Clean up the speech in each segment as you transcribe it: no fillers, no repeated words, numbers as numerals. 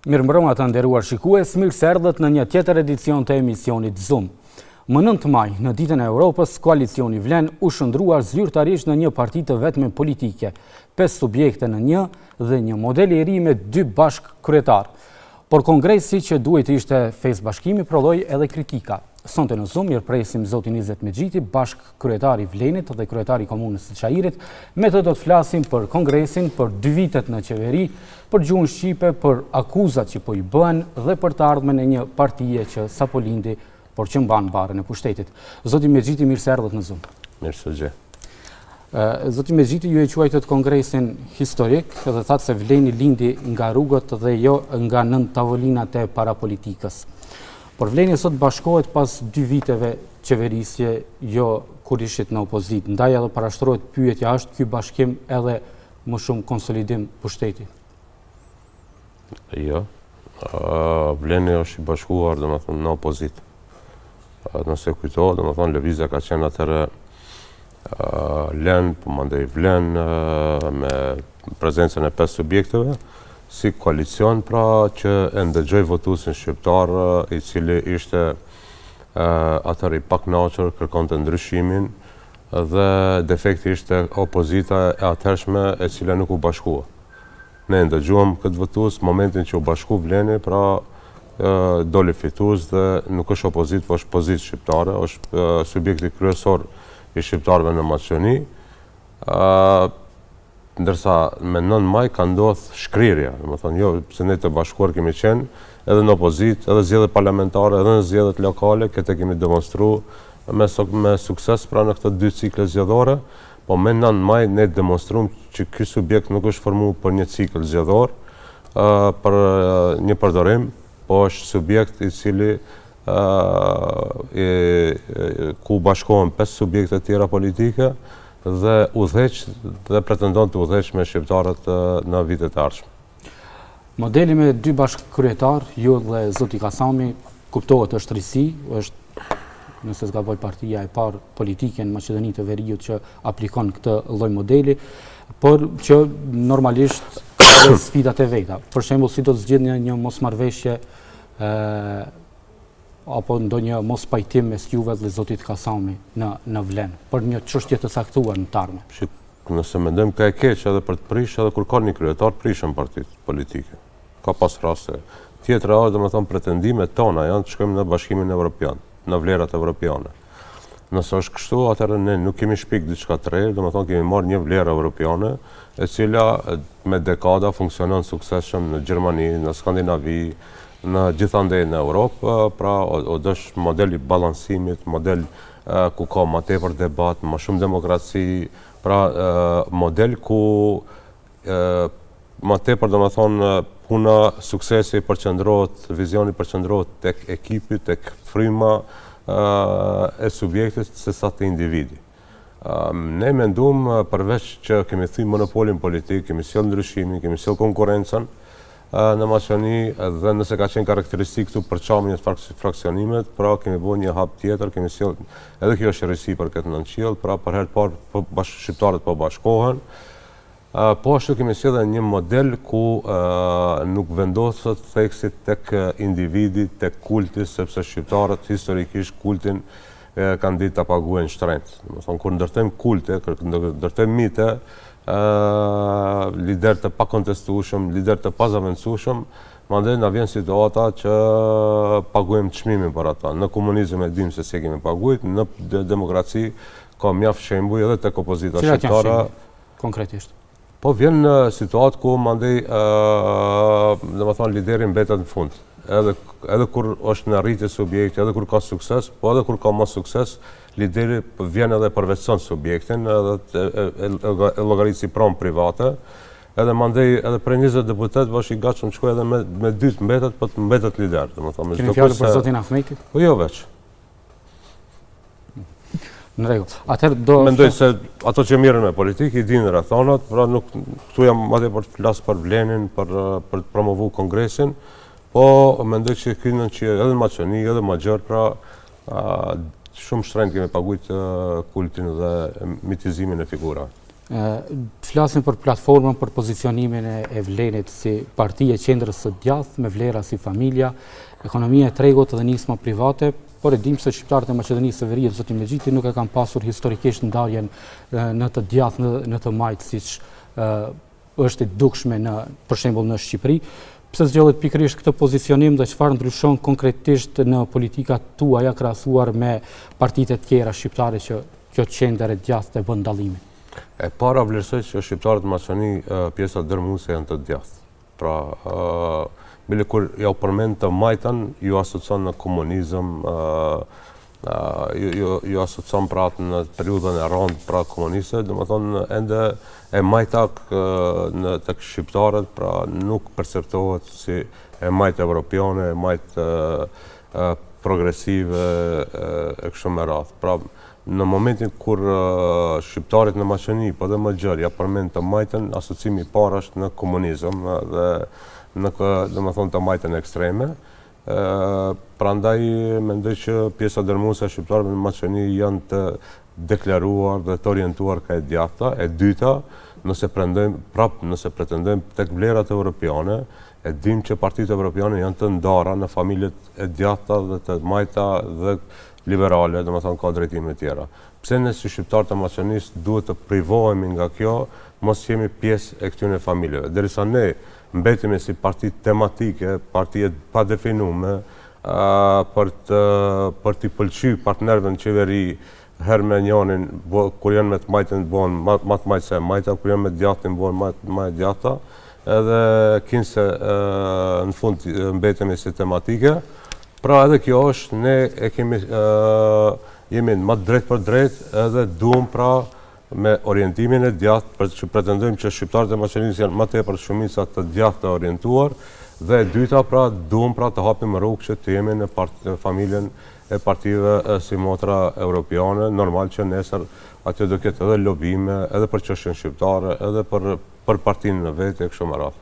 Mirëmbrëma të nderuar shikues, mirë se erdhët në një tjetër edicion të emisionit Zoom. Më 9 maj, në ditën e Europës, koalicioni Vlen u shndërrua zyrtarisht në një parti të vetme politike, 5 subjekte në një dhe një model i ri me dy bashkëkryetarë. Por kongresi që duhej të ishte festë bashkimi prodhoi edhe kritika. Sonte në Zoom mirëpresim zotin Izet Mexhiti, bashkëkryetar i Vlenit dhe kryetar i Komunës së Çairit. Me të do të flasim për kongresin, për dy vitet në qeveri, për gjuhën shqipe, për akuzat që po i bëhen dhe për të ardhmen e një partie që sapo lindi, por që mban barrën e pushtetit. Zoti Mexhiti, mirë se erdhët në Zoom. Mirë se ju gjej. Zoti Mexhiti, ju e quajtët kongresin historik dhe thatë se Vleni lindi nga rrugët dhe jo nga nën tavolinat e parapolitikës. Por Vleni sot bashkohet pas dy viteve qeverisje jo kur ishit në opozitë. Ndaj edhe parashtrohet pyetja është ky bashkim edhe më shumë konsolidim pushteti? Jo. Vleni është i bashkuar, domethënë, në opozitë. Nëse kujtohet, domethënë, lëvizja ka qenë atëherë LEN, po mandej Vlen, me prezencën e 5 subjekteve, si koalicion pra që e ndëgjoi votuesin shqiptar, i cili ishte atëherë i pakënaqur, kërkonte ndryshimin, dhe defekti ishte opozita e atëhershme e cila nuk u bashkua. Ne e ndëgjuam këtë votues, momentin që u bashku Vleni, pra doli fitues dhe nuk është opozitë, po është pozitë shqiptare, është subjekti kryesor i shqiptarëve në Maqedoni. Ndërsa me 9 maj ka ndodhë shkrirja, domethënë, jo, se ne të bashkuar kemi qenë, edhe në opozitë, edhe zgjedhjet parlamentare, edhe në zgjedhjet lokale, këtë kemi demonstru me, me sukses pra në këto dy cikle zgjedhore, Po me 9 maj ne demonstrum që ky subjekt nuk është formu për një cikël zgjedhor, për një përdorim, po është subjekt i cili ku bashkohen 5 subjekte tjera politike dhe udhëheq dhe pretendon të udhëheq me shqiptarët në vitet e ardhshme. Modeli me dy bashkëkryetarë, ju dhe zoti Kasami, kuptohet është risi, është nëse s'gaboj partia e parë politike në Maqedoni të Veriut që aplikon këtë lloj modeli, por që normalisht ka dhe sfidat e veta. Për shembull, si do të zgjidhni një mosmarrëveshje ë apo ndonjë mospajtim mes juve dhe zotit Kasami në në Vlen për një çështje të caktuar në të ardhmen. Nëse mendojmë ka e keq edhe për të prish, edhe kur ka një kryetar, prishen partitë politike. Ka pas raste. Tjetra është, domethënë, pretendimet tona janë të shkojmë në Bashkimin Evropian, në vlerat evropiane. Nëse është kështu, atëherë ne nuk kemi shpik diçka të re, domethënë kemi marrë një vlerë evropiane, e cila me dekada funksionon suksesshëm në Gjermani, në Skandinavi, në gjithandej në Europë, pra o është model i balansimit, model ku ka ma tepër debat, ma shumë demokraci, pra model ku ma tepër domethënë puna, suksesi përqendrohet, vizioni përqendrohet tek ekipi, tek fryma e subjektit, se sa te individi. Ne mendum përveç që kemi thy monopolin politik, kemi sjell ndryshimin, kemi sjell konkurrencën në Maqedoni dhe nëse ka qenë karakteristikë këtu përçamjet fraksionimet, pra kemi bo një hap tjetër, kemi sjell edhe kjo është risi për këtë nënqiell, pra për herë të parë po bash, shqiptarët po bashkohen. Po ashtu kemi sjellë një model ku nuk vendoset theksi tek individi, tek kulti, sepse shqiptarët historikisht kultin kanë ditë ta paguajnë shtrenjtë. Domethënë, kur ndërtojmë kulte, kur ndërtojmë mite, lider të pakontestueshëm, lider të pazavendësueshëm, mandej na vjen situata që paguajmë çmimin për ata. Në komunizëm e dim se si e kemi paguajt, në demokraci ka mjaft shembuj edhe tek opozita shqiptare. Konkretisht? Po vjen në situatë ku mandej, domethënë, lideri mbetet në fund. Edhe, edhe kur është në rritje subjekti, edhe kur ka sukses, po edhe kur ka mos sukses, lideri vjen edhe përvetëson subjektin, edhe e, e llogarit si pronë private, edhe mandej edhe prej 20 deputetëve është i gatshëm të shkojë edhe me me dy të mbetet, po të mbetet lider, domethënë me çdo kusht. Keni fjalë për zotin Ahmeti? Po jo veç. Në rregull. Atëherë do Mendoj se ato që merren me politikë i dinë rrethonat, pra nuk këtu jam madje për të flas për Vlenin, për për të promovu kongresin, po mendoj që ky në që edhe në Maqedoni, edhe më gjerë, pra a, shumë shtrenjtë kemi paguajt kultin dhe mitizimin e figurave. Flasim për platformën për pozicionimin e Vlenit si parti e qendrës së djathtë me vlera si familja, ekonomia e tregut dhe nisma private, por e dimë se shqiptarët e Maqedonisë së Veriut, zoti Mexhiti, nuk e kanë pasur historikisht ndarjen në të djathtë, në të majtë, siç është e dukshme në, për shembull, në Shqipëri. Pse zgjodhët pikërisht këtë pozicionim dhe çfarë ndryshon konkretisht në politikat tuaja krahasuar me partitë e tjera shqiptare që kjo qendër e djathtë e bën dallimin? E para vlerësoj që shqiptarët në Maqedoni pjesa dërmuese janë të djathtë. Pra, bile kur jau përmend të majtën, ju asocon në komunizëm, ju, ju asocon pra në periudhën e rëndë pra komuniste, domethonë ende e majta në tek shqiptarët, pra nuk perceptohet si e majtë evropiane, e majtë progresive e kështu me radhë. Pra, në momentin kur shqiptarit në Maqedoni, po dhe më gjerë, ja përmend të majtën, asocimi i parë është në komunizëm dhe në, domethonë, të majtën ekstreme. Prandaj, mendoj që pjesa dërmuese e shqiptarëve në Maqedoni janë të deklaruar dhe të orientuar ka e djathta. E dyta, nëse prendojmë, prap, nëse pretendojmë tek vlerat europiane, e dim që partitë evropiane janë të ndara në familjet e djathta dhe të majta dhe liberale, domethonë ka drejtime tjera. Pse ne si shqiptarë të Maqedonisë duhet të privohemi nga kjo, mos jemi pjesë e këtyre familjeve. Derisa ne mbetemi si parti tematike, parti e padefinume, për të për t'i pëlqy partnerëve në qeveri, herë me njonin, kur janë me të majtën bëhen ma, ma të majtë se e majta, kur janë me djathtin bëhen ma, ma e djathta, edhe kinse në fund mbetemi si tematike. Pra edhe kjo është, ne e kemi, jemi më drejtpërdrejt edhe duam pra me orientimin e djathtë, për që pretendojmë që shqiptarët e Maqedonisë janë më tepër shumica të djathtë të orientuar, dhe e dyta pra duam pra të hapim rrugë që të jemi në, part, në familjen e partive simotra europiane, normal që nesër atje do ketë edhe lobime, edhe për çështjen shqiptare, edhe për për partinë në vete e kështu me radhë.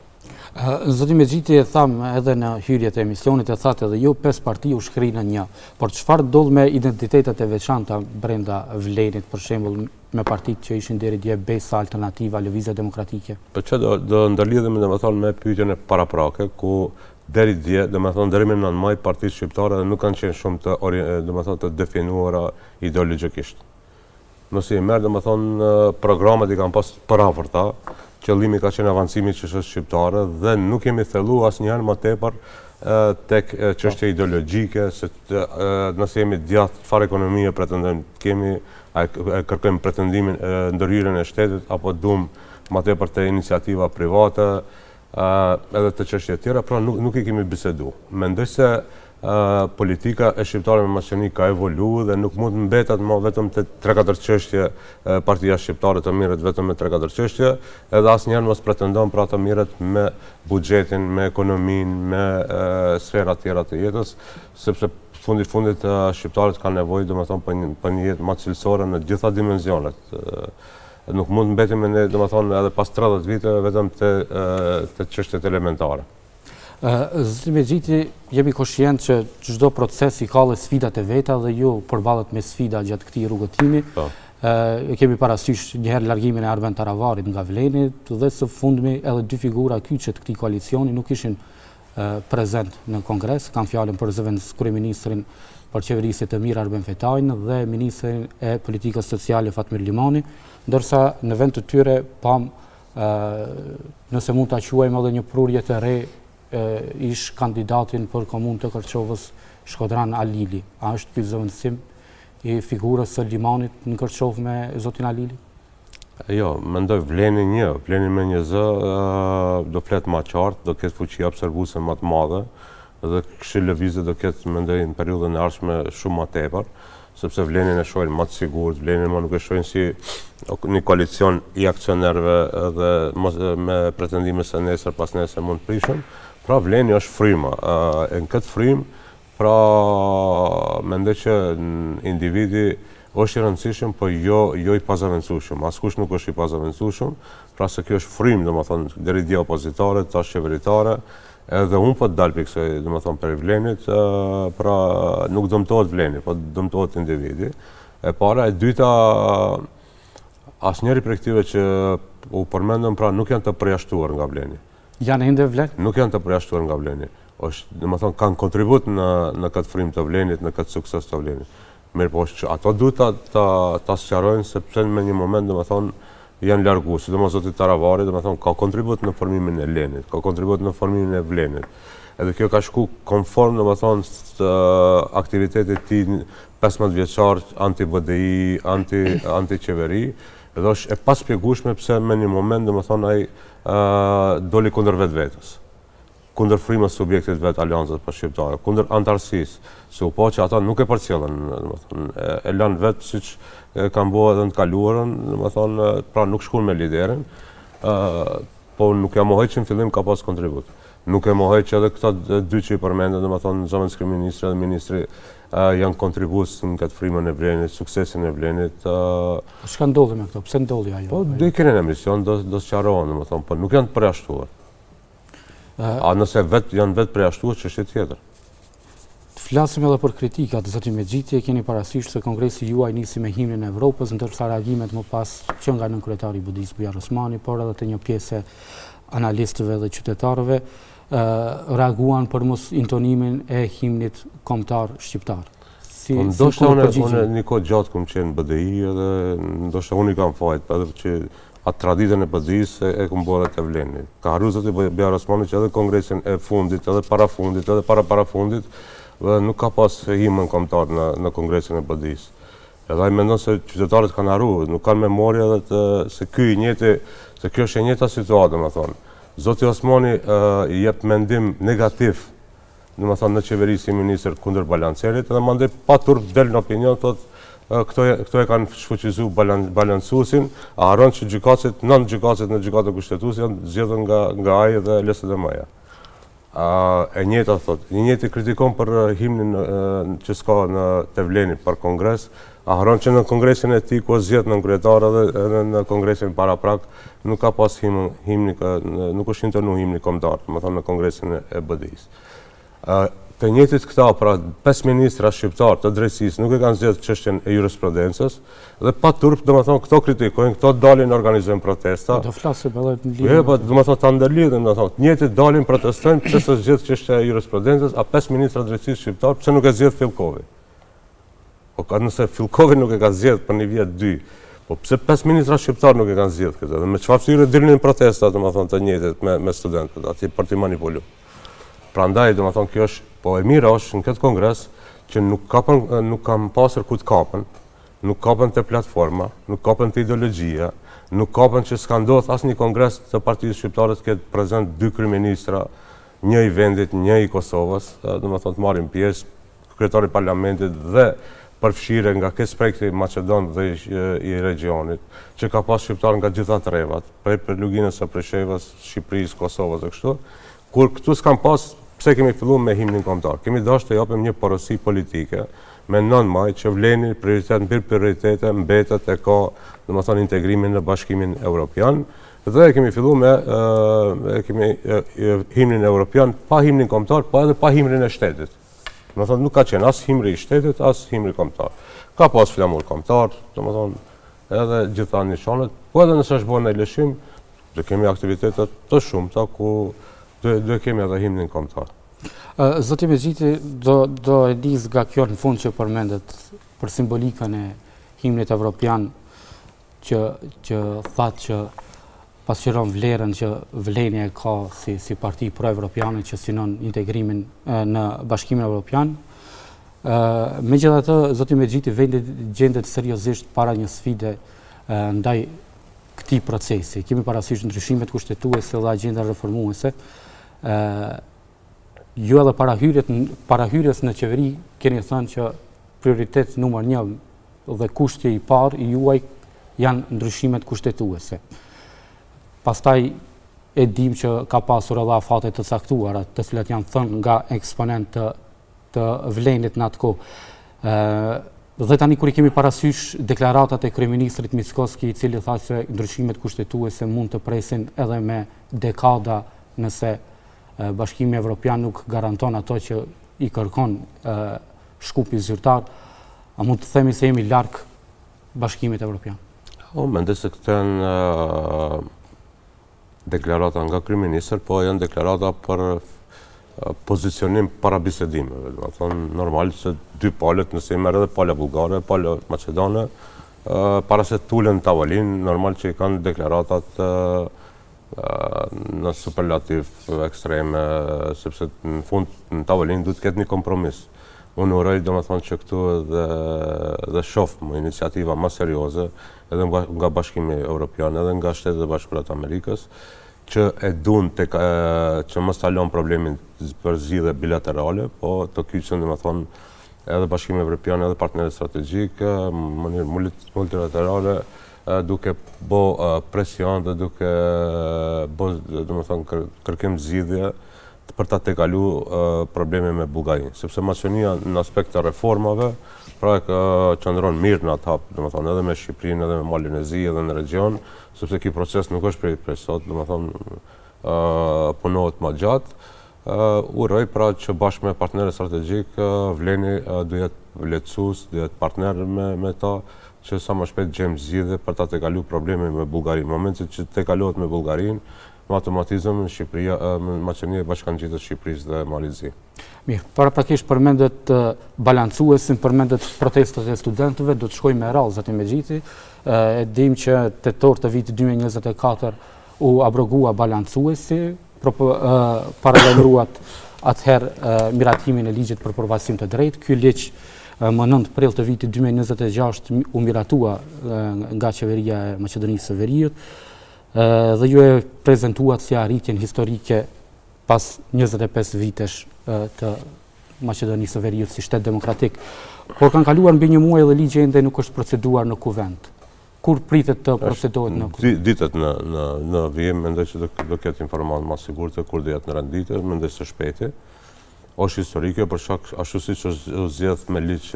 Zoti Mexhiti e thamë edhe në hyrje të emisionit, e thatë edhe ju, 5 parti u shkrinë në një. Por çfarë ndodh me identitetet e veçanta brenda Vlenit, për shembull, me partitë që ishin deri dje Besa, Alternativa, Lëvizja Demokratike? Po që do, do ndërlidhemi domethonë me pyetjen e paraprake, ku deri dje, domethonë deri më 9 maj, partitë shqiptare nuk kanë qenë shumë të, domethonë, të definuara ideologjikisht. Nëse i merr, domethonë, programet i kanë pas përafërta, qëllimi ka qenë avancimi i çështjes shqiptare dhe nuk jemi thellu asnjëherë më tepër tek çështje ideologjike, se nëse jemi djathtë, çfarë ekonomie pretendojmë të kemi, a e kërkojmë pretendimin ndërhyrjen e shtetit apo duam më tepër te iniciativa private, edhe te çështje tjera, pra nuk, nuk i kemi bisedu. Mendoj se politika e shqiptarëve në Maqedoni ka evolu dhe nuk mund të mbetet më vetëm te 3-4 çështje partia shqiptare të merret vetëm me 3-4 çështje, edhe asnjëherë mos pretendon pra të merret me buxhetin, me ekonominë, me sfera tjera të jetës, sepse fundi fundit shqiptarët kanë nevojë domethënë për një, për një jetë më cilësore në gjitha dimenzionet. Nuk mund të mbetemi ne, domethënë, edhe pas 30 viteve vetëm te te çështjet elementare. Zoti Mexhiti, jemi koshient që çdo proces i ka dhe sfidat e veta dhe ju përballet me sfida gjatë këtij rrugëtimi. Po. E kemi parasysh njëherë largimin e Arben Taravarit nga Vleni dhe së fundmi edhe dy figura kyçe të këtij koalicioni nuk ishin prezent në kongres, kam fjalën për zëvendëskryeministrin për qeverisje të mirë Arben Fetajn dhe ministrin e politikës sociale Fatmir Limani, ndërsa në vend të tyre pamë nëse mund ta quajmë edhe një prurje të re ish kandidatin për komunë të Kërçovës Shkodran Alili. A është ky zëvendësim i figurës së Limanit në Kërçovë me zotin Alili? Jo, mendoj vleni një, vleni me një zë do flet ma qartë, do ketë fuqi absorbuese ma të madhe dhe kësi lëvizje do ketë, mendoj, në periudhën e ardhshme shumë ma tepër, sepse vlenin e shohin ma të sigurt, vlenin ma nuk e shohin si një koalicion i aksionerëve dhe me pretendime se nesër pas nesër mund të prishen. Pra vleni është fryma, e në këtë frymë Pra, mendoj që individi është i rëndësishëm, po jo, jo i pazavendësueshëm. Askush nuk është i pazavendësueshëm, pra se kjo është frymë, domethënë, deri dje opozitare, tash qeveritare, edhe unë po të dal prej kësaj, domethënë, prej vlenit, pra nuk dëmtohet vleni, po dëmtohet individi. E para, e dyta, Asnjëri prej këtyre që u përmendën pra nuk janë të përjashtuar nga Vleni. Janë ende Vlen? Nuk janë të përjashtuar nga Vleni. Është, domethënë, kanë kontribut në, në këtë frymë të Vlenit, në këtë sukses të Vlenit. Mirëpo, që ato duhet ta, ta, ta sqarojnë, sepse në një moment, domethënë, janë largu, sidomos zoti Taravari, domethënë, ka kontribut në formimin e Lenit, ka kontribut në formimin e Vlenit. Edhe kjo ka shku konform, domethënë, aktivitetit tij 15 vjeçar anti-BDI, anti, anti-qeveri, dhe është e paspjegueshme pse me një moment, domethënë, ai doli kundër vetvetes kundër frymës subjektit vet Aleancës për Shqiptarë, kundër anëtarësisë, se u pa që ata nuk e përcjellën, domethënë, e lanë vetë siç kanë bo edhe në të kaluarën, domethënë, pra nuk shkun me liderin, po nuk ja mohoj që në fillim ka pas kontribut. Nuk e mohoj që edhe këta dy që i përmendën, domethënë, zëvendëskryeministri dhe ministri, janë kontribues në këtë frymën e Vlenit, suksesin e Vlenit. Po çka ndodhi me këto? Pse ndodhi ajo? Po, do i keni në emision, do, do sqarohen, domethënë, po nuk janë të përjashtuar. A nëse vet, janë vetë përjashtuar, çështje tjetër. Të flasim edhe për kritikat, zoti Mexhiti, e keni parasysh se kongresi juaj nisi me himnin e Evropës, ndërsa reagimet më pas që nga nënkryetari i BDI-së Bujar Osmani, por edhe të një pjese analistëve dhe qytetarëve, reaguan për mos intonimin e himnit kombëtar shqiptar. Si, po, ndoshta unë, unë një kohë gjatë kum qenë BDI edhe ndoshta unë i kam fajt, edhe që atë traditën e BDI-së e kum bo edhe te Vleni. Ka harru zoti Bujar Osmani që edhe kongresin e fundit, edhe para fundit, edhe para para fundit, dhe nuk ka pas himën kombëtar në, në kongresin e BDI-së. Edhe ai mendon se qytetarët kanë harru, nuk kanë memorie edhe të, se ky i njëjti, se kjo është e njëjta situatë, domethënë. Zoti Osmani uh, jep mendim negativ domethënë në qeveri si ministër kundër balancerit dhe mandej pa turp del në opinion thotë këto këto e kanë shfuqizu balan, balancuesin, a harron që gjykatësit, nëntë gjykatësit në gjykatën kushtetuese janë zgjedhur nga nga ai dhe LSDM-ja. A e njëjta thotë, i njëjti kritikon për himnin që s'ka në te Vleni për kongres, a harron që në kongresin e tij ku është zgjedh nënkryetar edhe edhe në kongresin paraprak nuk ka pas himn himni nuk është intonu himni kombëtar, domethënë në kongresin e BDI-së. Të njëjtit këta, pra pesë ministra shqiptarë të drejtësisë nuk e kanë zgjedh çështjen e jurisprudencës dhe pa turp, domethënë këto kritikojnë, këto dalin organizojnë protesta. Do flasim edhe në lidhje. Jo, po domethënë ta ndërlidhim, domethënë të njëjtit dalin protestojnë pse s'u zgjidh çështja e jurisprudencës, a pesë ministra të drejtësisë shqiptarë pse nuk e zgjedh Filkovi? Po ka nëse Filkovi nuk e ka zgjedh për një vjet dy, po pse pesë ministra shqiptarë nuk e kanë zgjedh këtë? Dhe me çfarë fytyre dilnin në protesta, domethënë të njëjtit me me studentët aty për t'i manipulu. Prandaj, domethënë kjo është, po e mira është në këtë kongres që nuk kapen nuk kanë pasur ku të kapen, nuk kapen te platforma, nuk kapen te ideologjia, nuk kapen që s'ka ndodhur asnjë kongres të Partisë Shqiptare të ketë prezent dy kryeministra, një i vendit, një i Kosovës, domethënë të marrin pjesë, kryetari i parlamentit dhe përfshirë nga krejt spektri maqedon dhe i regjionit, që ka pas shqiptarë nga gjitha trevat, prej për Luginës së Preshevës, Shqipërisë, Kosovës e kështu, kur këtu s'kam pas, pse kemi fillu me himnin kombëtar? Kemi dashur të japim një porosi politike me 9 maj që vleni prioritet mbi prioritete mbetet e ka, domethënë integrimin në Bashkimin Evropian, dhe e kemi fillu me e kemi himnin evropian pa himnin kombëtar, pa edhe pa himnin e shtetit. Domethënë, nuk ka qenë as himri i shtetit, as himri kombëtar. Ka pas flamur kombëtar, domethënë, edhe gjitha nishanet, po edhe nëse është bërë një lëshim, do kemi aktivitete të shumta ku do, do kemi edhe himnin kombëtar. Zoti Mexhiti, do, do e nis nga kjo në fund që përmendët për simbolikën e himnit evropian që, që thatë që pasqyron vlerën që Vleni e ka si, si parti pro-evropiane që synon integrimin në Bashkimin Evropian. Megjithatë, zoti Mexhiti, vendi gjendet seriozisht para një sfide ndaj këtij procesi. Kemi parasysh ndryshimet kushtetuese dhe agjenda reformuese. Ju edhe para hyrjes, para hyrjes në qeveri keni thënë që prioritet numër një dhe kushti i parë i juaj janë ndryshimet kushtetuese. Pastaj e dim që ka pasur edhe afate të caktuara, të cilat janë thënë nga eksponentë të, të vlenit në atë kohë. Dhe tani kur i kemi parasysh deklaratat e kryeministrit Mickoski, i cili tha se ndryshimet kushtetuese mund të presin edhe me dekada nëse Bashkimi Evropian nuk garanton ato që i kërkon Shkupi zyrtar, a mund të themi se jemi larg Bashkimit Evropian? Unë mendoj se këto janë deklarata nga kryeministër, po janë deklarata për pozicionim para bisedimeve. Domethënë, normal se dy palët, nëse i merr edhe pala bullgare, pala maqedone, para se të ulen në tavolinë, normal që i kanë deklaratat në superlativ ekstreme, sepse në fund në tavolinë duhet të ketë një kompromis. Unë uroj, domethënë, që këtu edhe, dhe shof më iniciativa më serioze, edhe nga, nga Bashkimi Evropian, edhe nga Shtetet e Bashkuara të Amerikës, që e dun të, që mos ta lënë problemin për zgjidhje bilaterale, po të kyçen, domethënë, edhe Bashkimi Evropian, edhe partnerët strategjikë, në mënyrë multilaterale, duke bo presion dhe duke bo, domethënë, kërkim zgjidhje për ta tejkalu problemin me Bullgarinë, sepse Maqedonia në aspekt të reformave, pra e qëndron mirë në atë hap, domethënë edhe me Shqipërinë, edhe me Malin e Zi, edhe në region, sepse ky proces nuk është prej prej sot, domethënë punohet ma gjatë. Uroj pra që bashkë me partnerët strategjikë Vleni do jetë lehtësues, do jetë partner me me ta, që sa më shpejt gjejmë zgjidhje për ta tejkalu problemin me Bullgarinë. Në momentin që tejkalohet me Bullgarinë, Me automatizëm Shqipëria, Maqedonia i bashkangjitet Shqipërisë dhe Malit Zi. Mirë, paraprakisht përmendet balancuesin, përmendet protestat e studentëve, do të shkojmë me radhë, zoti Mexhiti, e dim që tetor të vitit 2024 u abrogua balancuesi, paralajmëruat atëherë miratimin e ligjit për përfaqësim të drejtë. Ky ligj më 9 prill të vitit 2026 u miratua nga qeveria e Maqedonisë së Veriut. Dhe ju e prezentuat si arritjen historike pas 25 vitesh të Maqedonisë së Veriut si shtet demokratik. Por kanë kaluar mbi një muaj dhe ligji ende nuk është proceduar në kuvend. Kur pritet të procedohet në kuvend? Ditët në në në vijim mendoj që do do ketë informatë më sigurte kur do jetë në rend dite, mendoj së shpejti. Është historike për shkak ashtu siç është zgjedh me ligj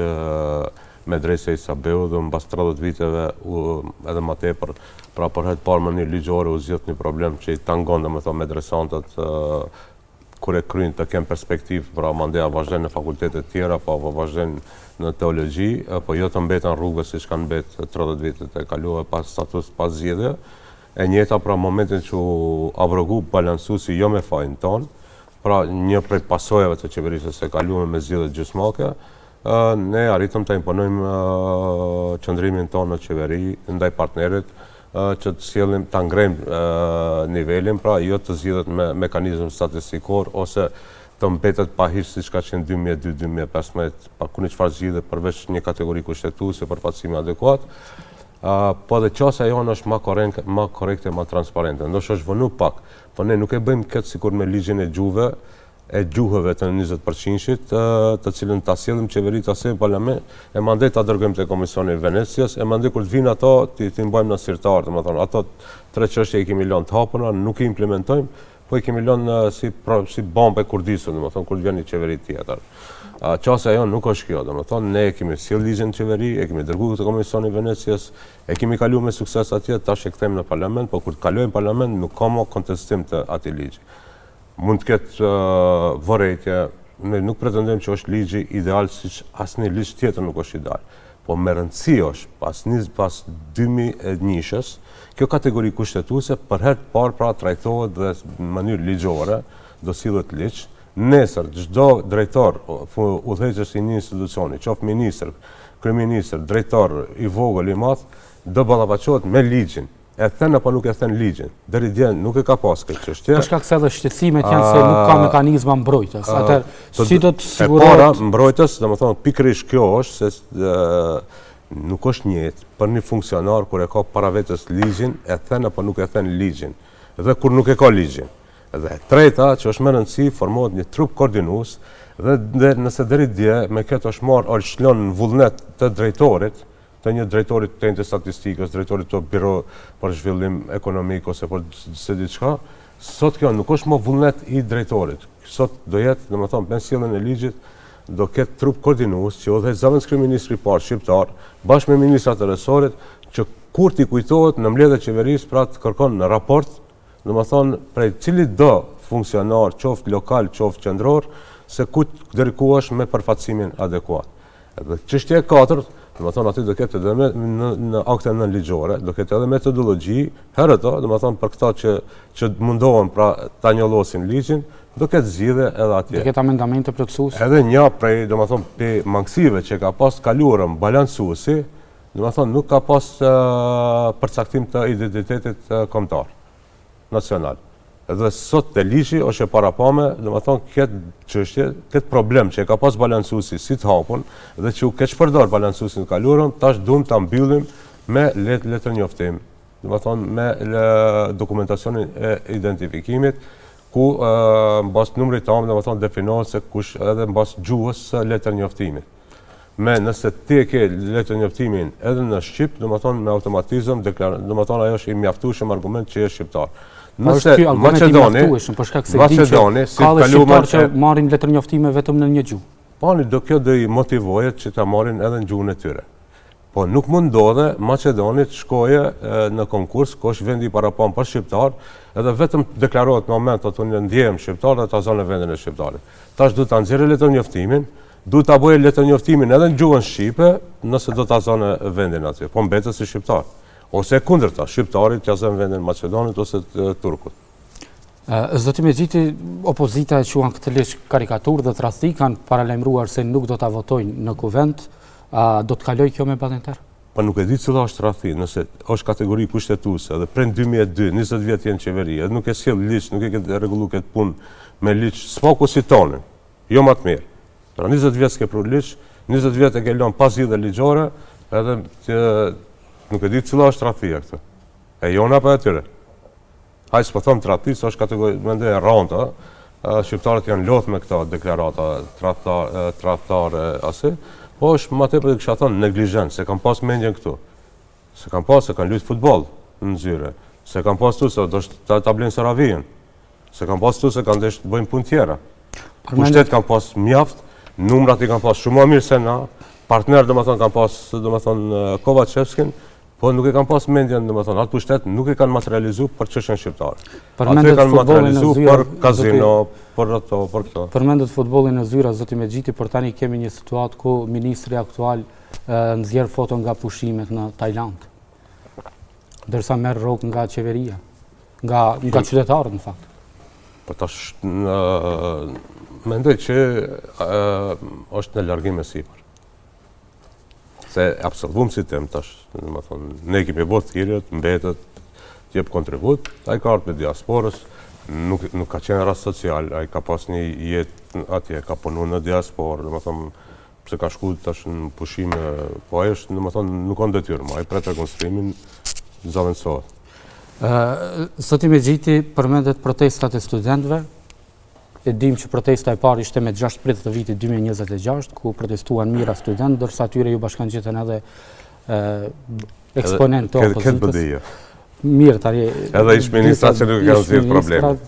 medreseja Isa Beu dhe mbas 30 viteve u, edhe më tepër, pra për herë të parë në mënyrë ligjore u zgjidh një problem që i tangon domethënë medresantët kur e kryjnë të kenë perspektivë, pra mandej a vazhdojnë në fakultete të tjera, po apo vazhdojnë në teologji, po jo të mbeten rrugës siç kanë mbet 30 vitet e kaluara pa status, pa zgjidhje. E njëjta pra momentin që u abrogu balancuesi jo me fajin tonë, Pra, një prej pasojave të qeverisjes së kalume me zgjedhjet gjysmake, ne arritëm të imponojmë qëndrimin tonë në qeveri ndaj partnerit që të sjellim, ta ngrejmë nivelin, pra jo të zgjidhet me mekanizëm statistikor ose të mbetet pa hiç siç ka qenë 2002-2015, pa kurrë çfarë zgjidhje përveç një kategori kushtetuese përfaqësimi adekuat. Po edhe qasja jonë është ma korrekte, ma korrekte, ma transparente. Ndoshta është vonu pak, Po ne nuk e bëjmë këtë sikur me ligjin e gjuhëve, e gjuhëve të 20 përqindshit, të cilën ta sjellim qeveri, ta sjellim parlament, e mandej ta dërgojmë te Komisioni i Venecias, e mandej kur të vinë ato, t'i, t'i mbajmë në sirtar, domethënë, ato tre çështje i kemi lënë të hapura, nuk i implementojmë, po i kemi lënë si, pra, si bombë e kurdisur, domethënë, kur të vjen një qeveri tjetër. Qasja jonë nuk është kjo, domethënë, ne e kemi sjellë ligjin në qeveri, e kemi dërguar te Komisioni i Venecias, E kemi kalu me sukses atje, tash e kthejmë në parlament, po kur të kalojë në parlament nuk ka më kontestim të atij ligji. Mund të ketë vërejtje, ne nuk pretendojmë që është ligji ideal siç asnjë ligj tjetër nuk është ideal. Po me rëndësi është, pas një, pas 2001-shës, kjo kategori kushtetuese për herë të parë pra trajtohet dhe në mënyrë ligjore do sillet ligj. Nesër çdo drejtor, udhëheqës i një institucioni, qoftë ministër, kryeministër, drejtor, i vogël, i madh, do ballafaqohet me ligjin. E then apo nuk e then ligjin. Deri dje nuk e ka pas këtë çështje. Për shkak se edhe shqetësimet janë se nuk ka mekanizma mbrojtës. Atëherë, si do të sigurohet... E para, mbrojtës, domethënë, pikërisht kjo është se nuk është njëjtë për një funksionar kur e ka para vetes ligjin, e then apo nuk e then ligjin. Dhe kur nuk e ka ligjin. Dhe e treta, që është me rëndësi, formohet një trup koordinues dhe, dhe nëse deri dje me këtë është marrë është lënë në vullnet të drejtorit, të një drejtorit të entit statistikës, drejtorit të biro për zhvillim ekonomik ose për se diçka, sot kjo nuk është më vullnet i drejtorit. Sot do jetë, domethënë, me sjelljen e ligjit, do ketë trup koordinues që udhëheq zëvendëskryeministri i parë shqiptar, bashkë me ministrat e resorit, që kur t'i kujtohet në mbledhje të qeverisë, pra të kërkon në raport Domethënë, prej cilitdo funksionar, qoftë lokal, qoftë qendror, se ku deri ku është me përfaqësimin adekuat. Dhe çështja e katërt, Domethonë, aty do ketë edhe me, në, në akte nënligjore, do ketë edhe metodologji, herët, domethonë, për këta që, që mundohen pra ta njollosin ligjin, do ketë zgjidhje edhe atje. Do ketë amendamente plotësuese. Edhe një prej, domethonë, pe mangësive që ka pas kaluarën balancuesi, domethonë, nuk ka pas përcaktim të identitetit kombëtar, nacional. Dhe sot te ligji është e parapame, domethonë, këtë çështje, këtë problem që e ka pas balancuesi si të hapun, dhe që u keqpërdor balancuesi në kaluarën, tash duam ta mbyllim me letërnjoftim, domethonë, me dokumentacionin e identifikimit, ku në bazë numrit amë, domethonë, definohet se kush edhe në bazë gjuhës së letërnjoftimit. Me nëse ti e ke letërnjoftimin edhe në shqip, domethonë me automatizëm, domethonë ajo është i mjaftueshëm argument që je shqiptar. Po Nëse është argument i mjaftueshëm, për shkak se dimë që si ka dhe shqiptar që marrin letërnjoftime vetëm në një gjuhë. Po do kjo do i motivojë që ta marrin edhe në gjuhën e tyre. Po nuk mund ndodhe Maqedoni të shkoje në konkurs, ku është vendi i parapam për shqiptar, edhe vetëm deklarohet në moment, thotë unë ndjehem shqiptar dhe ta zënë vendin e shqiptarit. Tash duhet ta nxjerrë letërnjoftimin, duhet ta bëjë letërnjoftimin edhe në gjuhën shqipe, nëse do ta zënë vendin aty, po mbetet si shqiptar. Ose e kundërta, shqiptarit t'ia zënë vendin Maqedonit ose Turkut. Zoti Mexhiti, opozita e quan këtë ligj karikaturë dhe tradhti, kanë paralajmëruar se nuk do ta votojnë në kuvend. A do të kalojë kjo me Badinter? Po nuk e di cila është tradhti, nëse është kategori kushtetuese dhe prej 2002, 20 vjet je në qeveri, edhe nuk e sjell ligj, nuk e ke rregullu këtë punë me ligj, s'paku si tonin, jo ma të mirë. Pra 20 vjet s'ke pru ligj, 20 vjet e ke lënë pa zgjidhje ligjore, edhe që nuk e di cila është tradhtia këtu. E jona apo e tyre? Hajt s'po them tradhti, se është kategori, mendoj e rëndë, ë, shqiptarët janë lodhë me këto deklarata tradhtar, tradhtare asi, po është më tepër kisha thënë neglizhencë, s'e kanë pas mendjen këtu. S'e kanë pas, se kanë luajt futboll në zyre. S'e kanë pas këtu se do ta, ta blejnë Saravijën. S'e kanë pas këtu se kanë dashtë të bëjnë punë tjera. Pushtet kanë pas mjaft, numrat i kanë pas shumë më mirë se na, partner domethënë kanë pas domethënë Kovaçevskin, Po nuk e kanë pas mendjen, domethënë, atë pushtet nuk e kanë materializu për çështjen shqiptare. Atë e kanë materializu për kazino, për ato, për këto. Përmendët futbollin në zyra, zoti Mexhiti, por tani kemi një situatë ku ministri aktual nxjerr foto nga pushimet në Tajlandë. Ndërsa merr rrogë nga qeveria, nga, nga qytetarët në fakt. Po tash, mendoj që është në largim e sipër. Se absolvum si temë tash, domethonë, ne kemi bo thirrjet, mbetet, të jep kontribut, ai ka ardhë prej diasporës, nuk, nuk ka qenë rast social, ai ka pas një jetë atje, ka punu në diasporë, domethonë, pse ka shku tash në pushime, po ai është, domethonë, nuk ka detyrë, ma ai pret rekonstruimin, zavendësohet. Zoti Mexhiti, përmendët protestat e studentëve, E dimë që protesta e parë ishte me 6 prill të vitit 2026, ku protestuan mijëra studentë, ndërsa atyre iu bashkangjitën edhe eksponentë të opozitës. Mirë, tani... Edhe ish ministra që nuk e kanë zgjidhur problemin.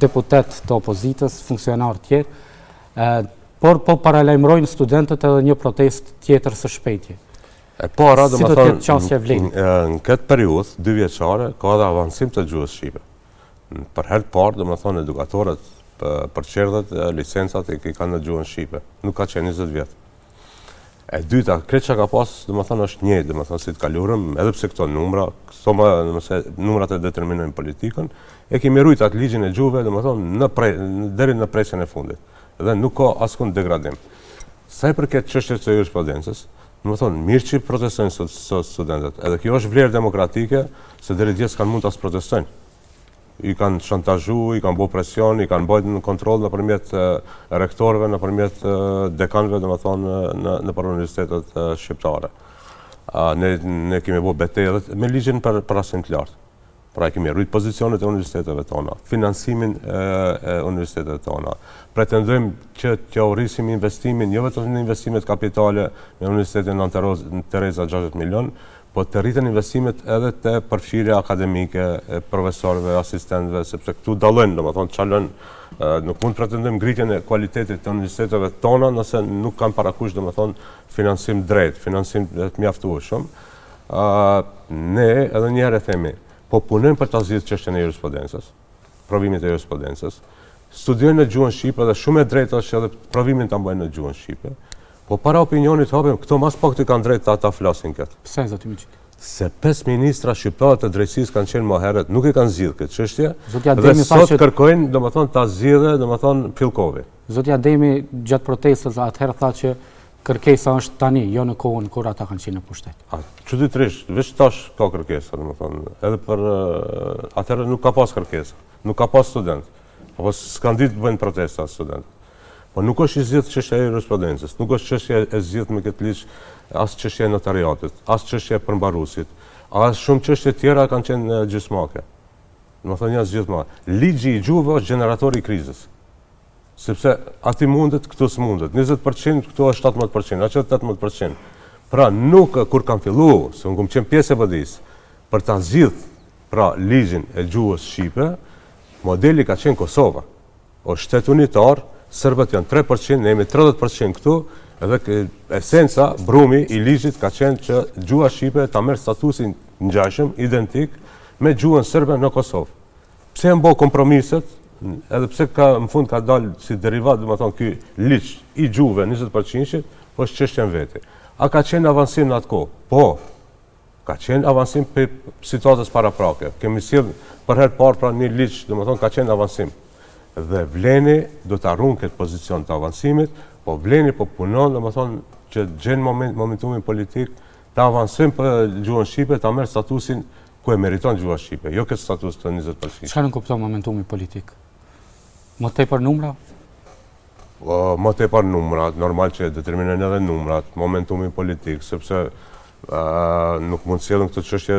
Deputetë të opozitës, funksionarë tjerë, por po paralajmërojnë studentët edhe një protestë tjetër së shpejti. E para, domethonë, në këtë periudhë, dy vjeçare, ka edhe avancim të gjuhës shqipe. Për herë të parë, domethonë, edukatorët për çerdhet, licencat i kanë në gjuhën shqipe. Nuk ka qenë 20 vjet. E dyta, krejt që ka pas, domethonë, është njëjtë, domethonë, si të kalurëm, edhe pse këto numra, këto më, domethënë, numrat e determinojnë politikën, e kemi rujt atë ligjin e gjuhëve, domethonë, në pre, deri në presjen e fundit. Dhe nuk ka askund degradim. Sa i përket çështjes së jurisprudencës, domethonë, mirë që protestojnë sot, sot studentët. Edhe kjo është vlerë demokratike, se deri dje s'kanë mund as protestojnë. I kanë shantazhu, i kanë bo presion, i kanë bajtë në kontroll nëpërmjet rektorëve, nëpërmjet dekanëve, domethonë, në, nëpër universitetet shqiptare. Ne, ne kemi bo betejë edhe me ligjin për, për arsim të lartë. Pra e kemi rrit pozicionet e universiteteve tona, financimin e universiteteve tona. Pretendojmë që t'ja rrisim investimin, jo vetëm në investimet kapitale në Universitetin Nënë Tereza 60 milion, po të rriten investimet edhe te përfshirja akademike e profesorëve, asistentëve, sepse këtu dallojnë, domethonë, çalon, nuk mund të pretendojmë ngritjen e kualitetit të universiteteve tona nëse nuk kanë parakusht, domethonë, financim drejt, financim të mjaftueshëm. Ne, edhe një herë e themi, po punojmë për ta zgjidhë çështjen e jurisprudencës, provimit e jurisprudencës, studiojnë në gjuhën shqipe dhe shumë e drejtë është që edhe provimin ta mbajnë në gjuhën shqipe. Po para opinionit hapim, këto ma s'pakti kanë drejt ta flasin këtë. Pse, zoti Mexhiti? Se 5 ministra shqiptarë të drejtësisë kanë qenë më herët, nuk e kanë zgjidh këtë çështje, dhe sot që... kërkojnë, domethënë, ta zgjidhë, domethënë, Filkovi. Zoti Ademi, gjatë protestës, atëherë tha që kërkesa është tani, jo në kohën kur ata kanë qenë në pushtet. A, çuditërisht, veç tash ka kërkesa, domethënë, edhe për atëherë nuk ka pas kërkesa, nuk ka pas student, apo s'kanë ditë të bëjnë protesta student. Po nuk është i zgjidhë çështja e jurisprudencës, nuk është çështja e zgjidhë me këtë ligj as çështja e notariatit, as çështja e përmbaruesit, as shumë çështje tjera kanë qenë gjysmake. Domethënë janë zgjidhë ma. Ligji i gjuhëve është gjeneratori i krizës. Sepse aty mundet, këtu s'mundet. 20% këtu është 17%, aty 18%. Pra nuk, kur kam fillu, se unë kam qenë pjesë e BDI-së, për ta zgjidh pra ligjin e gjuhës shqipe, modeli ka qenë Kosova. Është shtet unitar, serbët janë 3%, ne jemi 30% këtu, edhe esenca, brumi i ligjit ka qenë që gjuha shqipe ta merr statusin ngjashëm, identik, me gjuhën serbe në Kosovë. Pse janë bo kompromiset, edhe pse ka, në fund ka dalë si derivat, domethonë, ky ligj i gjuhëve 20%-shit, po është çështje në vete. A ka qenë avansim në atë kohë? Po, Ka qenë avansim prej situatës paraprake. Kemi sjellë për herë parë pra një ligj, domethonë ka qenë avansim. Dhe Vleni do ta ruan këtë pozicion të avansimit, po Vleni po punon, domethonë që gjen moment, momentumin politik të avancojmë për gjuhën shqipe, ta merr statusin ku e meriton gjuha shqipe, jo këtë status të 20%. Çka nënkupton momentumi politik? Më tepër numra? Më tepër numrat, normal që determinojnë edhe numrat, momentumin politik, sepse nuk mund të sjellin këtë çështje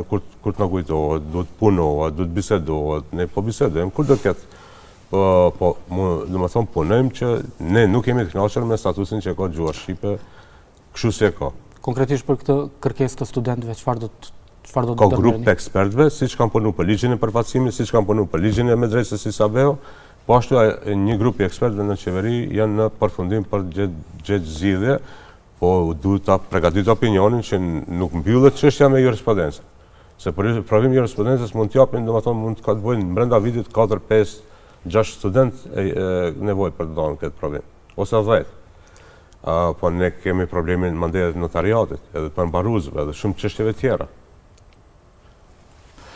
kur kur të na kujtohet, duhet të punohet, duhet të bisedohet, ne po bisedojmë kur do ketë po po domethonë punojmë që ne nuk jemi të kënaqur me statusin që ka gjuha shqipe Kështu si e ka. Konkretisht për këtë kërkesë të studentëve, çfarë do të çfarë do të Ka grup të ekspertëve, siç kanë punu për ligjin e përfaqësimit, siç kanë punu për ligjin e medresës Isa Beu, po ashtu një grup i ekspertëve në qeveri janë në përfundim për gjetë zgjidhje, po duhet ta pregatit opinionin që nuk mbyllet çështja me jurisprudencën. Se për provim jurisprudencës mund t'japin, domethonë, mund të ka të bëjnë brenda vitit 4, 5, 6 student nevojë për të dhënë këtë provim, ose 10. Po ne kemi problemin mandej edhe të notariatit, edhe të përmbaruesve, edhe shumë çështjeve tjera.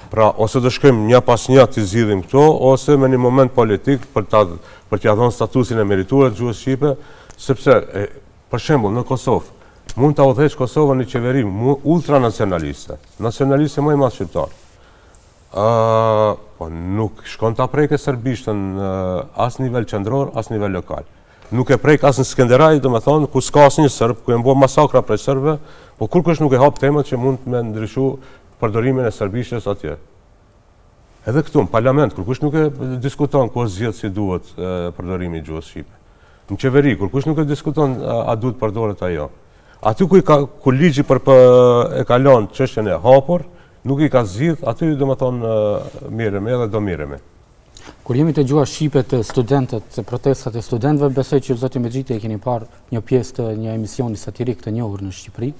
Pra, ose do shkojmë një pas një t'i zgjidhim këto, ose me një moment politik për ta për t'ia dhënë statusin e merituar të gjuhës shqipe, sepse e, për shembull në Kosovë mund ta udhëheq Kosovën një qeveri ultranacionaliste, nacionaliste më i madh shqiptar. Ë, po nuk shkon ta prekë serbishtën as nivel qendror, as nivel lokal. Nuk e prek as në Skenderaj, domethonë, ku s'ka asnjë serb, ku janë bo masakra prej serbëve, po kurkush nuk e hap temën që mund me ndryshu përdorimin e serbishtes atje. Edhe këtu, në parlament, kurkush nuk e diskuton ku është zgjedh si duhet përdorimi i gjuhës shqipe. Në qeveri, kurkush nuk e diskuton a duhet përdoret ajo. Aty ku, i ka, ku ligji për, për e ka lënë çështjen e hapur, nuk i ka zgjidh, aty domethonë mirremi edhe do mirremi. Kur jemi te gjuha shqipe te studentët, te protestat e studentëve, besoj që zoti Mexhiti e keni parë një pjesë të një emisioni satirik të njohur në Shqipëri,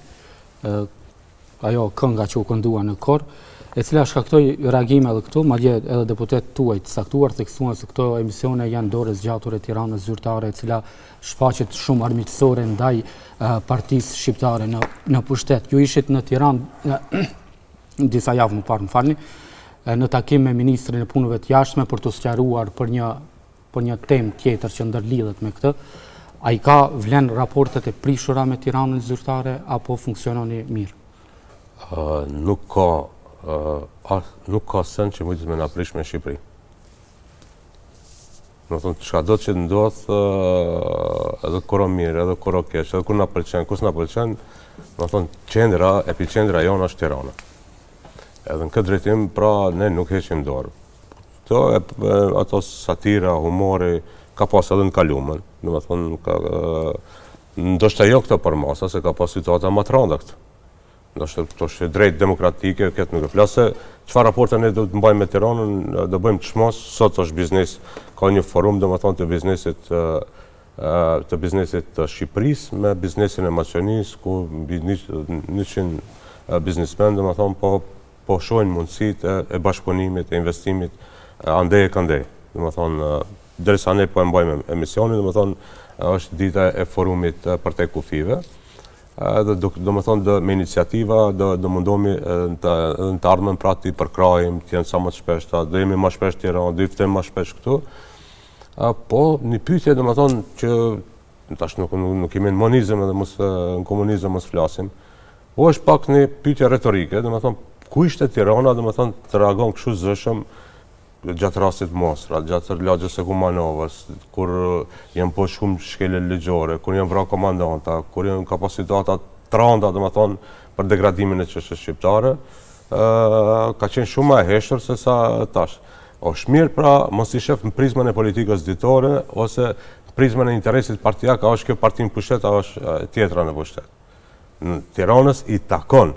ajo kënga që u këndua në kor, e cila shkaktoi reagime edhe këtu, madje edhe deputetë tuaj të caktuar theksuan se këto emisione janë dorë e zgjatur e Tiranës zyrtare, e cila shfaqet shumë armiqësore ndaj partisë shqiptare në në pushtet. Ju ishit në Tiranë disa javë më parë, më falni, në takim me ministrin e Punëve të Jashtme për t'u sqaruar për një për një temë tjetër që ndërlidhet me këtë. A i ka vlen raportet e prishura me Tiranën zyrtare apo funksiononi mirë? Uh, nuk ka uh, nuk ka sen që mujtë me na prish me Shqipëri. Domethonë, çka do që të ndodhë, edhe kur o mirë, edhe kur o keq, edhe kur na pëlqen, kur s'na pëlqen, domethonë, qendra, epiqendra jonë është Tirana. Edhe në këtë drejtim, pra, ne nuk heqim dorë. Këto, e, e, ato satira, humori, ka pas edhe në kalumen, domethonë, ka, ndoshta jo këto përmasa, se ka pas situata më të randa këto. Ndoshta këto është e drejtë demokratike, këtë nuk e flas se çfarë raporte ne do të mbajmë me Tiranën, do bëjmë çmos, sot është biznes, ka një forum domethënë të biznesit të biznesit të Shqipërisë me biznesin e Maqedonisë, ku mbi 100 biznesmen domethënë po po shohin mundësitë e, e bashkëpunimit, e investimit andej e këndej. Domethënë derisa ne po e mbajmë emisionin, domethënë Është dita e forumit përtej kufijve. Edhe do, domethënë do me iniciativa do do mundohemi në të, edhe në të ardhmen pra t'i përkrahim, të jenë sa më të shpeshta, do jemi më shpesh në Tiranë, do i ftojmë më shpesh këtu. Po një pyetje domethënë që tash nuk nuk, nuk jemi në monizëm edhe mos në komunizëm mos flasim. Po është pak një pyetje retorike, domethënë ku ishte Tirana, domethënë të reagon kështu zëshëm gjatë rastit Mostra, gjatë lagjes së Kumanovës, kur janë bo shumë shkelje ligjore, kur janë vra komandanta, kur janë ka pas situata të randa, domethënë, për degradimin e çështjes shqiptare, ka qenë shumë më e heshtur se sa tash. Është mirë pra mos i shef në prizmën e politikës ditore ose në prizmën e interesit partiak, a është kjo parti në pushtet, a është tjetra në pushtet. Në Tiranës i takon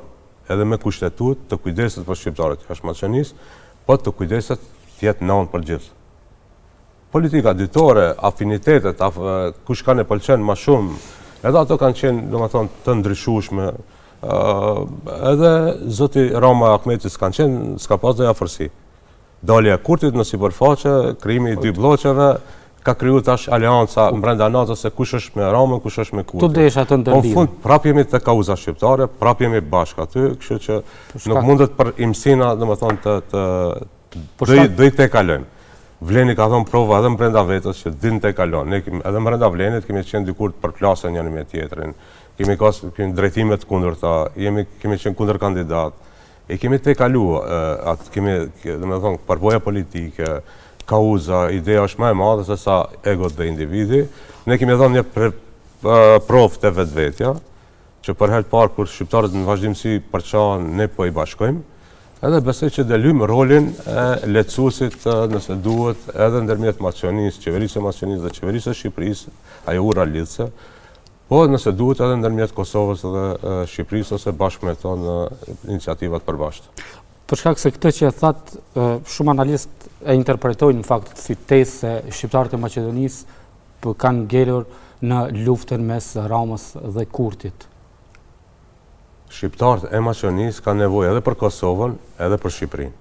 edhe me kushtetutë të kujdeset për shqiptarët jashtë Maqedonisë, po të kujdeset të jetë nanë për gjithë. Politika ditore, afinitetet, af, kush kan e pëlqen ma shumë, edhe ato kanë qenë, domethënë, të ndryshueshme, edhe zoti Rama e Ahmeti s'kanë qenë, s'ka pas ndonjë afërsi. Dalja e Kurtit në sipërfaqe, krijimi i dy blloqeve, ka kriju tash aleanca brenda NATO-s se kush është me Ramën, kush është me Kurtin. Tu desha të ndërlidhim. Po në fund prap jemi te kauza shqiptare, prap jemi bashkë aty, kështu që nuk mundet për imsina, domethënë të të po do do i tejkalojmë. Vleni ka dhënë prova edhe brenda vetes që din tejkalon. Ne kemi edhe brenda Vlenit kemi qenë dikur të përplasen njëri me tjetrin. Kemi kas kemi drejtime të kundërta, jemi kemi qenë kundër kandidat. E kemi tejkalu, atë kemi, domethënë, përvoja politike, kauza, ideja është më e madhe se sa egot dhe individi. Ne kemi dhënë një provë te vetvetja, që për herë të parë kur shqiptarët në vazhdimësi përçahen, ne po i bashkojmë, edhe besoj që do luajmë rolin e lehtësuesit nëse duhet edhe ndërmjet Maqedonisë, qeverisë së Maqedonisë dhe qeverisë së Shqipërisë, ajo ura lidhëse, Po nëse duhet edhe ndërmjet Kosovës dhe Shqipërisë ose bashkë me to në iniciativa të përbashkëta. Për shkak se këtë që e thatë, shumë analistë e interpretojnë në fakt si tezë se shqiptarët e Maqedonisë po kanë ngelur në luftën mes Ramës dhe Kurtit. Shqiptarët e Maqedonisë kanë nevojë edhe për Kosovën, edhe për Shqipërinë.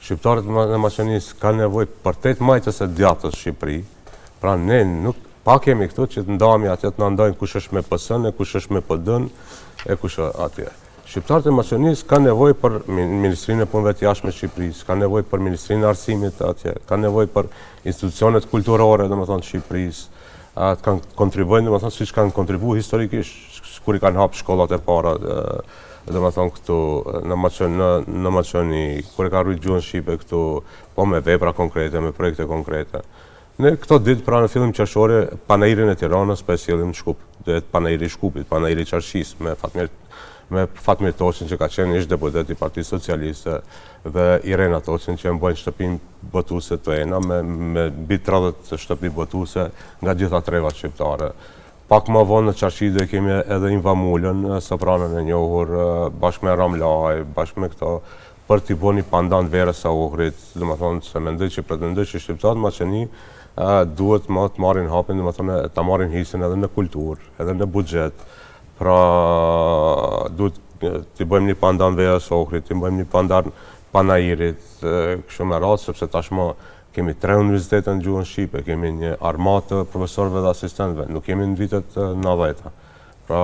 Shqiptarët e Maqedonisë kanë nevojë përtej të majtës e djathtës Shqipëri, pra ne nuk pak jemi këtu që të ndahemi atje të na ndajnë kush është me PS-në, kush është me PD-në, e kush atje. Shqiptarët e Maqedonisë kanë nevojë për Ministrinë e Punëve të Jashtme të Shqipërisë, kanë nevojë për Ministrinë e Arsimit atje, kanë nevojë për institucionet kulturore, domethënë të Shqipërisë, të kanë kontribuojnë, domethënë siç kanë kontribuar historikisht kur i kanë hapë shkollat e para, domethënë këtu në Maqedoni, në Maqedoni, kur e kanë rujt gjuhën shqipe këtu, po me vepra konkrete, me projekte konkrete. Ne këto ditë, pra në fillim qershori, panairin e Tiranës po e sjellim në Shkup. Do jetë panairi i Shkupit, panairi i Çarshisë, me Fatmir me Fatmir Toçin që ka qenë ish deputet i Partisë Socialiste dhe Irena Toçin që e mbajnë shtëpinë botuese Toena me me mbi 30 shtëpi botuese nga gjitha trevat shqiptare. Pak më vonë në Çarshi do e kemi edhe Inva Mulën, sopranon e njohur, bashkë me Ramë Lahaj, bashkë me këto, për t'i bo një pandan verës së Ohrit, domethënë se mendoj që pretendoj që shqiptarët në Maqedoni duhet më të marrin hapin, domethënë ta marrin hisen edhe në kulturë, edhe në buxhet. Pra duhet t'i bëjmë një pandan verës së Ohrit, t'i bëjmë një pandan panairit, kështu me radhë, sepse tashmë Kemi tre universitete në gjuhën shqipe, kemi një armatë të profesorëve dhe asistentëve, nuk jemi në vitet 90-ta. Pra,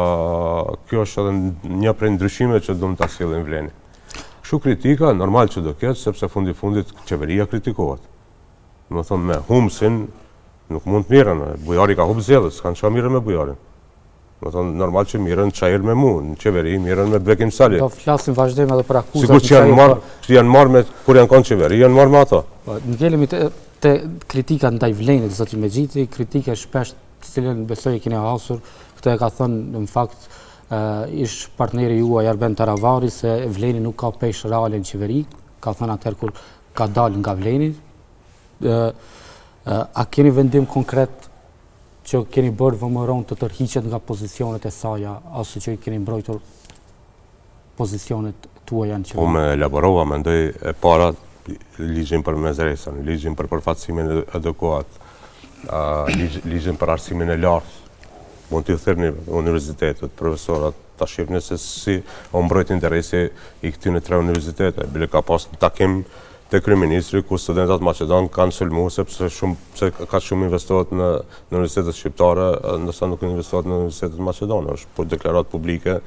kjo është edhe një prej ndryshimeve që duam ta sjellim Vleni. Kështu kritika, normal që do ketë, sepse fundi fundit qeveria kritikohet. Domethënë, me humbësin nuk mund të mirren, Bujari ka humbë zgjedhjet, s'kanë çka mirren me Bujarin. Domethënë, normal që mirren në Çair me mu, në qeveri, mirren me Bekim Sali. Do flasim vazhdim edhe për akuzat. Sikur që janë marrë, që janë marrë me, kur janë konë qeveri, janë marrë me ato. Po, ngelemi te, te kritika ndaj Vlenit, zoti Mexhiti, kritika e shpeshtë të cilën besoj e keni hasur, këtë e ka thënë në fakt ish partneri juaj Arben Taravari se Vleni nuk ka peshë reale në qeveri, ka thënë atëherë kur ka dalë nga Vleni. A keni vendim konkret që keni bërë VMRO-n të tërhiqet nga pozicionet e saja, ose që i keni mbrojtur pozicionet tuaja në qeveri? Po unë elaborova, mendoj e para ligjin për medresën, ligjin për përfaqësimin adekuat, ligjin për arsimin e lartë, mund t'i thirrni universitetet, profesorat, ta shihni se si u mbrojt interesi i këtyne tre universiteteve. Bile ka pas një takim Te kryeministri ku studentat maqedon kanë sulmu sepse shumë pse kaq shumë investohet në në universitetet shqiptare, ndërsa nuk investohet në universitetet maqedone. Është po deklaratë publike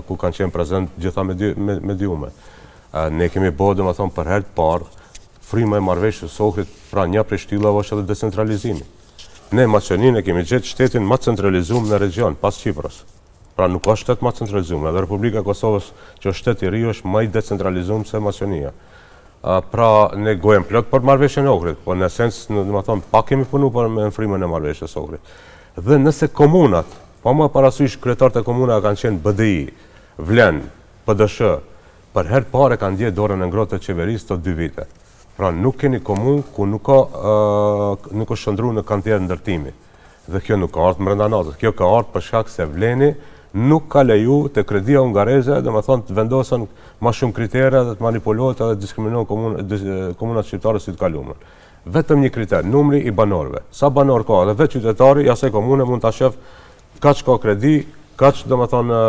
ku kanë qenë prezent gjitha mediume. Ne kemi bo, domethënë, për herë të parë, fryma e marrëveshjes së Ohrit, pra një prej shtyllave është edhe decentralizimi. Ne Maqedoninë e kemi gjetë shtetin ma të centralizum në regjion, pas Qipros. Pra nuk ka shtet ma të centralizum, edhe Republika e Kosovës që është shtet i ri është ma i decentralizum se Maqedonia. Pra ne gojën plot për marrëveshjen e Ohrit, po në esencë, domethënë, pak kemi punu për me frymën e marrëveshjes së Ohrit. Dhe nëse komunat, pa marrë parasysh kryetarët e komunave kanë qenë BDI, VLEN, PDSH, për herë të parë e kanë ndje dorën e ngrohtë të qeverisë këto dy vite. Pra nuk keni komunë ku nuk ka nuk është shndërru në kantier ndërtimi. Dhe kjo nuk ka ardhur brenda natës. Kjo ka ardhur për shkak se Vleni nuk ka leju te kredia hungareze, domethënë të vendosen ma shumë kritere dhe të manipulohet edhe të diskriminohen komun, komunat shqiptare si të kalumen. Vetëm një kriter, numri i banorëve. Sa banorë ka edhe vetë qytetari i asaj komune mund ta shef kaq ka kredi, kaq domethënë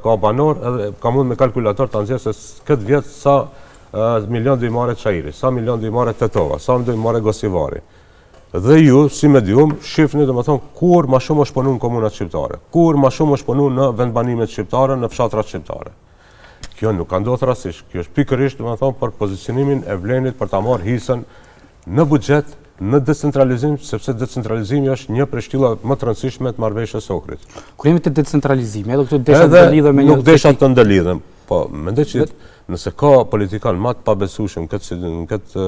ka banorë edhe ka mund me kalkulator ta nxjerrë se këtë vjet sa milion do i marrë Çairi, sa milion do i marrë Tetova, sa do i marrë Gostivari. Dhe ju, si medium, shifni, domethënë, kur ma shumë është punu në komunat shqiptare, kur ma shumë është punu në vendbanimet shqiptare, në fshatrat shqiptare. Kjo nuk ka ndodhur rastësisht, kjo është pikërisht, domethënë, për pozicionimin e Vlenit për ta marrë hisën në buxhet, në decentralizim, sepse decentralizimi është një prej shtyllave më të rëndësishme të marrëveshjes së Ohrit. Kur jemi te decentralizimi, edhe këtu desha të ndërlidhem me një Nuk desha të ndërlidhem, Po, mendoj që nëse ka politikan ma të pabesueshëm këtë në këtë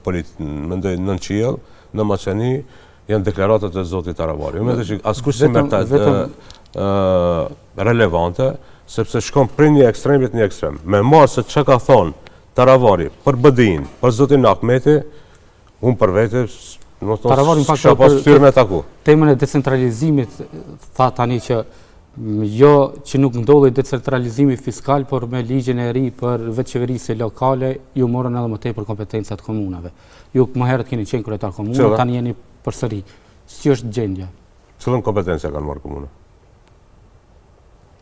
polit, mendoj nën qiell në Maqedoni janë deklaratat e zotit Taravari. Unë mendoj që askush s'i merr vetëm relevante, sepse shkon prej një ekstremit në një ekstrem. Me marrë se çka ka thonë Taravari për BDI-n, për zotin Ahmeti, Unë për vete, në të Taravari, në fakt, pas fytyrë me taku. Temën e decentralizimit, tha tani që jo që nuk ndodhi decentralizimi fiskal, por me ligjin e ri për vetëqeverisje lokale, ju morën edhe më tepër kompetencat komunave. Ju më herët keni qenë kryetar komune, tani jeni përsëri. Si është gjendja? Cilën kompetenca kanë marrë komuna?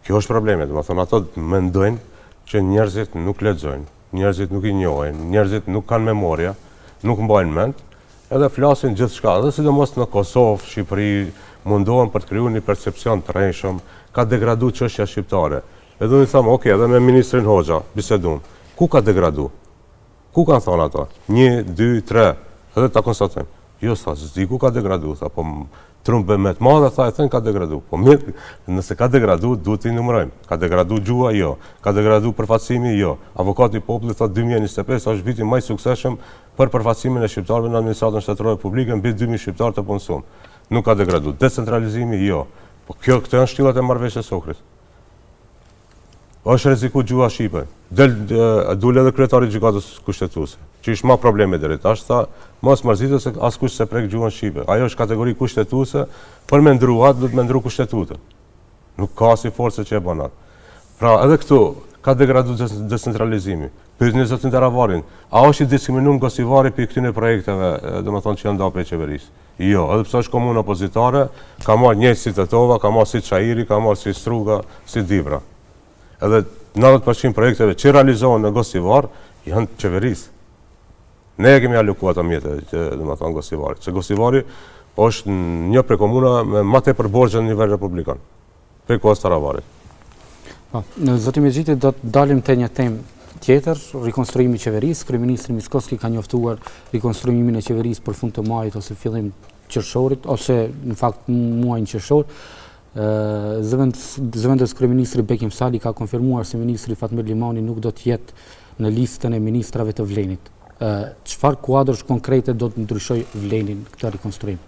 Kjo është problemi, domethënë, ato mendojnë që njerëzit nuk lexojnë, njerëzit nuk i njohin, njerëzit nuk kanë memoria, nuk mbajnë mend, edhe flasin gjithçka, edhe sidomos në Kosovë, Shqipëri, mundohen për të krijuar një percepcion të rrejshëm, ka degradu çështja shqiptare. Edhe unë i tham, ok, edhe me ministrin Hoxha, bisedum. Ku ka degradu? Ku kanë thonë ato? Një, dy, tre, edhe ta konstatojmë. Jo, tha, s'di ku ka degradu, tha, po trumbe me të madhe, tha, e thënë ka degradu. Po mirë, nëse ka degradu, duhet t'i numërojmë. Ka degradu gjuha, jo. Ka degradu përfaqësimi, jo. Avokati i popullit, tha, 2025 është viti më i suksesshëm për përfaqësimin e shqiptarëve në administratën shtetërore publike, mbi 2000 shqiptarë të punësuar. Nuk ka degradu. Decentralizimi, jo. Po kjo, këto janë shtyllat e marrëveshjes së Ohrit. Është rreziku gjuha shqipe. Del dul edhe kryetari i gjykatës kushtetuese, që ish ma probleme deri tash, tha, mos mërzitet se askush s'e prek gjuhën shqipe. Ajo është kategori kushtetuese, për me ndru atë, duhet me ndru kushtetutën. Nuk ka asnjë forcë që e bën atë. Pra, edhe këtu ka degradu decentralizimi. Pyetni zotin Taravarin, a është i diskriminuar Gostivari prej këtyre projekteve, domethënë që janë nda prej qeverisë? Jo, edhe pse është komunë opozitare, ka marrë njëjtë si Tetova, ka marrë si Çairi, ka marrë si Struga, si Dibra. Edhe 90% projekteve që realizohen në Gostivar janë të qeverisë. Ne e kemi alokuar ato mjete, që, domethënë Gostivarit. Se Gostivari është një prej komunave me ma tepër borxhe në nivel republikan. Prej kohës Taravarit. Po, zoti Mexhiti do të dalim te një temë tjetër, rikonstruimi i qeverisë. Kryeministri Mickoski ka njoftuar rikonstruimin e qeverisë për fund të majit ose fillim qershorit ose në fakt muajin qershor. Zëvendës kryeministri Bekim Sali ka konfirmuar se ministri Fatmir Limani nuk do të jetë në listën e ministrave të Vlenit. Çfarë kuadrosh konkrete do të ndryshojë Vleni në këtë rikonstruim?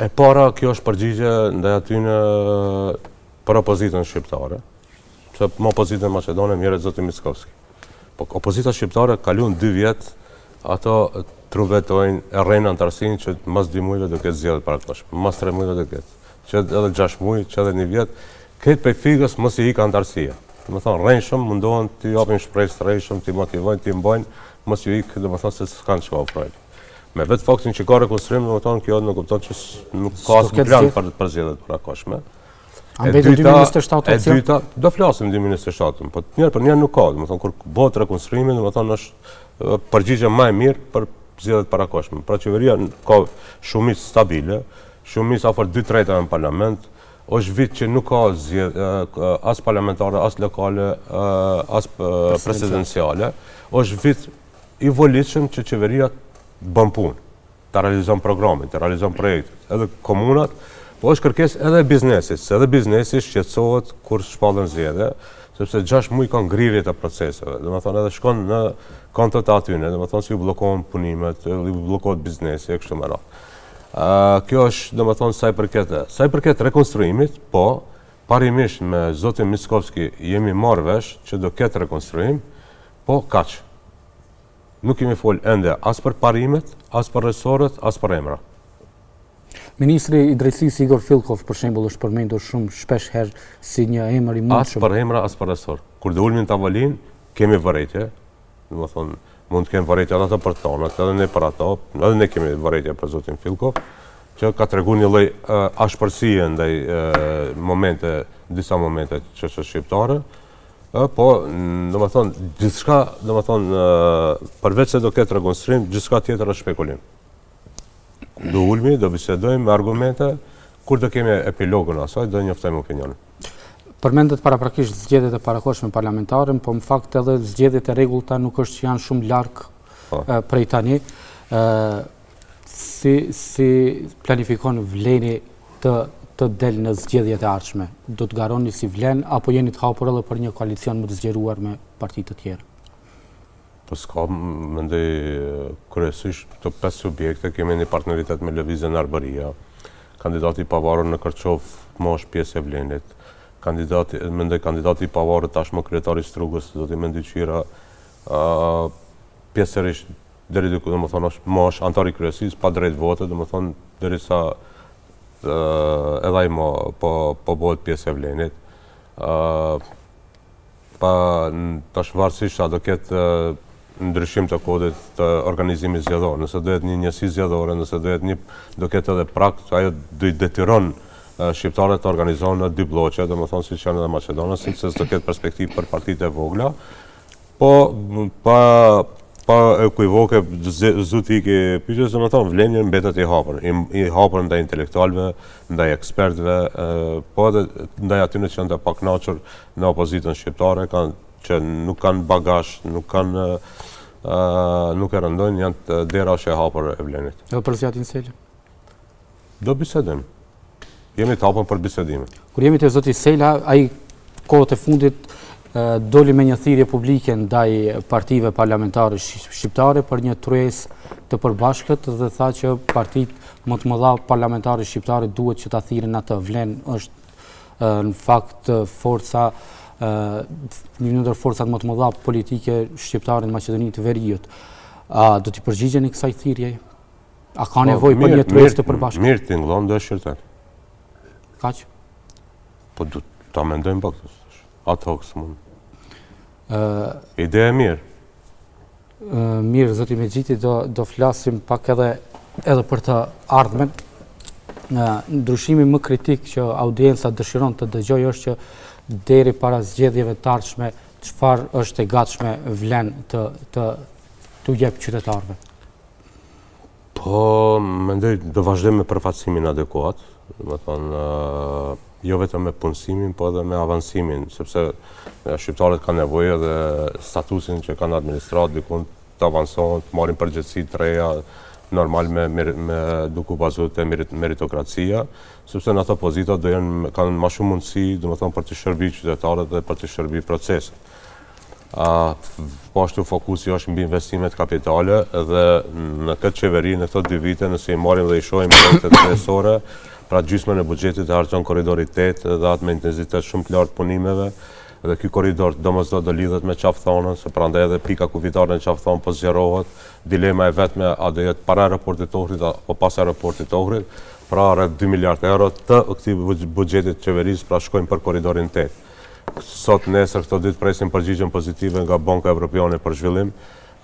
E para, kjo është përgjigje ndaj atyne për opozitën shqiptare, se me opozitën maqedone merret zoti Mickoski. Po opozita shqiptare kalun dy vjet, ato trumbetojnë e rrejnë anëtarësinë që mas dy mujve do ketë zgjedhje parakohshme, mas tre mujve do ketë, që edhe 6 muj, që edhe një vjet, këtë prej frigës mos i ikë anëtarësia. Domethonë, rrejshëm, mundohen t'i japin shpresë të rrejshëm, t'i motivojnë, t'i mbajnë, mos ju ikë, domethonë se s'kanë çka ofrojnë. Me vetë faktin që ka rekonstruim, domethonë, kjo nënkupton që nuk ka asnjë plan për, për zgjedhje të parakohshme. A mbetet 2027 opsion? E dyta, do flasim 2027, po njëherë për njëherë nuk ka, domethënë, kur bëhet rekonstruimi, domethënë, është përgjigja më e mirë për zgjedhjet e parakohshme. Pra qeveria ka shumicë stabile, shumicë afër 2 tretave në parlament, është vit që nuk ka zgjedhje as parlamentare, as lokale, as presidenciale, është vit i volitshëm që qeveria bën punë, të realizon programin, të realizon projektet, edhe komunat, po është kërkesë edhe e biznesit, se edhe biznesi shqetësohet kur shpallen zgjedhje, sepse 6 muaj ka ngrirje të proceseve, domethënë edhe shkon në konto të atyne, domethënë si u bllokohen punimet, u bllokohet biznesi e kështu me radhë. Kjo është, domethënë, sa i përket, sa i përket rekonstruimit, po, parimisht me zotin Mickoski jemi marrë vesh që do ketë rekonstruim, po kaq. Nuk kemi fol ende as për parimet, as për resorët, as për emra. Ministri i Drejtësisë Igor Fillkov për shembull është përmendur shumë shpesh herë si një emër i mundshëm. As për emra, as për resor. Kur do ulemi në tavolinë, kemi vërejtje, domethënë mund të kenë vërejtje edhe ata për tonët, edhe ne për ato, edhe ne kemi vërejtje për zotin Fillkov, që ka tregu një lloj ashpërsie ndaj momente, disa momente çështjes shqiptare, Po, domethënë, gjithçka, domethënë, përveç se do ketë rekonstruim, gjithçka tjetër është spekulim. Do ulmi, do bisedojmë me argumente, kur do kemi epilogun asaj, do njoftojmë opinionin. Përmendët paraprakisht zgjedhjet e parakohshme parlamentare, po në fakt edhe zgjedhjet e rregullta nuk është që janë shumë larg po. prej tani. Si, si planifikon Vleni të të del në zgjedhjet e ardhshme? Do të garoni si Vlen apo jeni të hapur edhe për një koalicion më të zgjeruar me parti të tjera? Po s'ka, mendoj kryesisht këto pesë subjekte kemi një partneritet me Lëvizjen Arbëria. Kandidati i pavarur në Kërçovë më është pjesë e Vlenit. Kandidati, mendoj kandidati i pavarur tashmë kryetari i Strugës, zoti Mendy Qira, pjesërisht deri diku, domethënë është më është anëtar i kryesisë pa drejt vote, domethënë derisa edhe ai më po po bëhet pjesë e Vlenit. ë pa tash varësisht a do ketë ndryshim të kodit të organizimit zgjedhor. Nëse do jetë një njësi zgjedhore, nëse do jetë një do ketë edhe prag, ajo do i detyron shqiptarët të organizohen në dy blloqe, domethënë siç janë edhe maqedonasit, se s'do ketë perspektivë për partitë e vogla. Po, pa pa ekuivoke, s'du t'i iki pyetjes, domethënë, Vleni mbetet i hapur, i, i hapur ndaj intelektualëve, ndaj ekspertëve, po edhe ndaj atyre që janë të pakënaqur në opozitën shqiptare, kanë që nuk kanë bagazh, nuk kanë nuk e rëndojnë, janë dera është e hapur e Vlenit. Edhe për Ziadin Selën? Do bisedojmë. Jemi të hapur për bisedime. Kur jemi te zoti Sela, ai kohët e fundit doli me një thirrje publike ndaj partive parlamentare shqiptare për një tryezë të përbashkët dhe tha që partitë më të mëdha parlamentare shqiptare duhet që ta thirrin atë. Vlen është në fakt forca një ndër forcat më të mëdha politike shqiptare në Maqedoni të Veriut. A do t'i përgjigjeni kësaj thirrje? A ka po, nevojë për një tryezë të përbashkët? Mirë tingëllon, do e shqyrtojmë. Kaq? Po do ta mendojmë pak. Ad hoc s'mund. Ë Ide e mirë. Mirë, zoti Mexhiti, do do flasim pak edhe edhe për të ardhmen. Ë ndryshimi më kritik që audienca dëshiron të dëgjojë është që deri para zgjedhjeve të ardhshme çfarë është e gatshme vlen të të t'u jep qytetarëve. Po, mendoj, do vazhdojmë me përfaqësimin adekuat, domethënë, jo vetëm me punësimin, po edhe me avansimin, sepse shqiptarët kanë nevojë edhe statusin që kanë administratë, dikun të avansohen, të marrin përgjegjësi të reja, normal me, me, me duke u bazuar te meritokracia, sepse në ato pozita do jenë kanë më shumë mundësi, domethënë për të shërbi qytetarët dhe për të shërbi proceset. Po ashtu fokusi është mbi investimet kapitale dhe në këtë qeveri, në këto dy vite, nëse i marrim dhe i shohim projektet kryesore, pra gjysmën e buxhetit e harxhon korridori 8 dhe atë me intensitet shumë të lartë punimeve, dhe ky korridor domosdo do lidhet me Qafë Thanën, se prandaj edhe pika kufitare në Qafë Thanë po zgjerohet, dilema e vetme a do jetë para aeroportit të Ohrit apo pas aeroportit të Ohrit, pra rreth 2 miliard euro të këtij buxhetit të qeverisë, pra shkojnë për korridorin 8. Sot, nesër, këto ditë presim përgjigjen pozitive nga Banka Evropiane për Zhvillim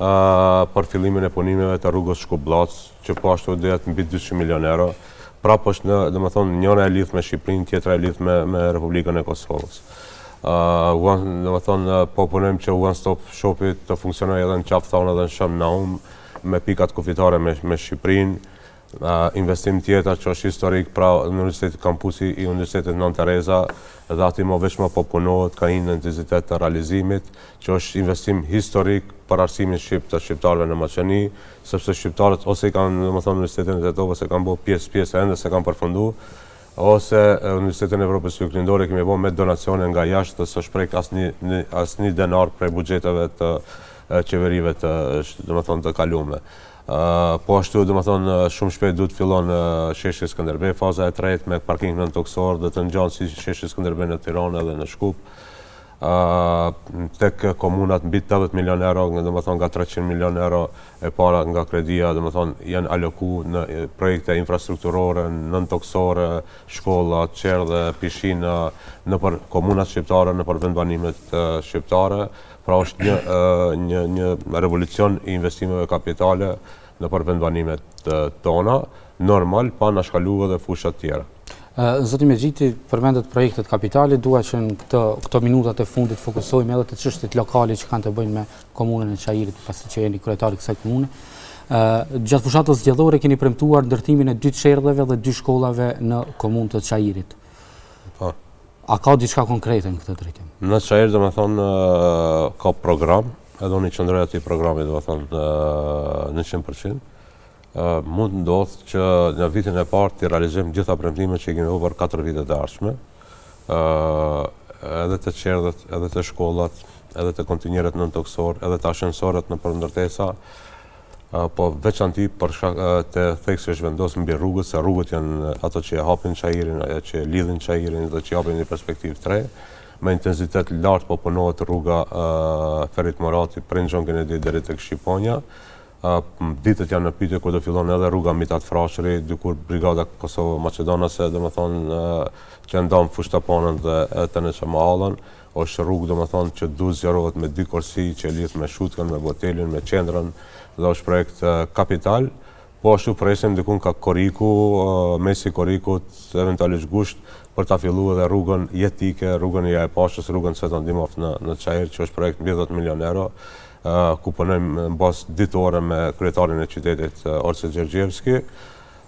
për fillimin e punimeve të rrugës Shkup-Bllacë, që po ashtu do jetë mbi 200 milionë euro. Prapë është në, domethënë, njëra e lidh me Shqipërinë, tjetra e lidh me, me Republikën e Kosovës. Domethënë, po punojmë që One Stop Shopi të funksionojë edhe në Qafë Thanë edhe në Shën Naum, me pikat kufitare me, me Shqipërinë. Investim tjetër që është historik, pra në universitetit kampusi i Universitetit Nënë Tereza, dhe aty më veç më po punohet, ka hi në intensitet të realizimit, që është investim historik për arsimin shqip të shqiptarëve në Maqedoni, sepse shqiptarët ose i kanë, domethënë, Universitetin e Tetovës e kanë bo pjesë pjesë ende s'e kanë përfundu, ose Universitetin e Evropës Juglindore kemi bo me donacione nga jashtë dhe s'është prek asnjë asnjë denar prej buxheteve të qeverive të, domethënë, të kalume. Po ashtu, domethënë, shumë shpejt duhet të fillon sheshi Skënderbej, faza e tretë me parking nëntokësor dhe të ngjan si sheshi Skënderbej në Tiranë edhe në Shkup. Tek komunat mbi 80 milion euro, domethënë nga 300 milion euro e para nga kredia, domethënë janë aloku në projekte infrastrukturore, nëntokësore, shkolla, çerdhe, pishina, nëpër komunat shqiptare, nëpër vendbanimet shqiptare. Pra është një, një, një revolucion i investimeve kapitale nëpër vendbanimet tona, normal, pa anashkalu edhe fushat tjera. Zoti Mexhiti, përmendët projektet kapitale, dua që në këto, këto minutat e fundit fokusojmë edhe te çështjet lokale që kanë të bëjnë me komunën e Çairit, pasi që jeni kryetar i kësaj komune. Gjatë fushatës zgjedhore keni premtuar ndërtimin e dy çerdheve dhe dy shkollave në komunë të Çairit. Po. A ka diçka konkrete në këtë drejtim? Në Çair, domethënë, ka program, edhe unë i qëndroj atij programi, domethënë, në 100%. Mund të ndodhë që në vitin e parë t'i realizojmë gjitha premtimet që i kemi bërë për 4 vitet e ardhshme, edhe te çerdhet, edhe te shkollat, edhe te kontinjerët nëntokësorë, edhe te ashensorët nëpër ndërtesa, Po veçanti për shkak të theksi është vendosur mbi rrugët, se rrugët janë ato që e hapin Çairin, ajo që e lidhin Çairin dhe që japin një perspektivë të re. Me intensitet të lartë po punohet rruga Ferit Murati, Princ John Kennedy deri tek Shqiponja. Ditët janë në pyetje kur do fillon edhe rruga Mitat Frashëri, dikur Brigada Kosovo Maqedonase, domethënë që ndan Fushë-Tapanën dhe TNÇ Mahallën. Është rrugë domethënë që duhet zgjerohet me dy korsi që e lidh me Shutkën, me Botelin, me qendrën dhe është projekt kapital. Po ashtu presim dikun ka korriku, mesi i korrikut, eventualisht gusht, për ta fillu edhe rrugën jetike, rrugën e Jahja Pashës, rrugën Cvetan Dimov në në Çair, që është projekt mbi 10 milion euro, ku punojmë në bazë ditore me kryetarin e qytetit Orce Gjergjevski.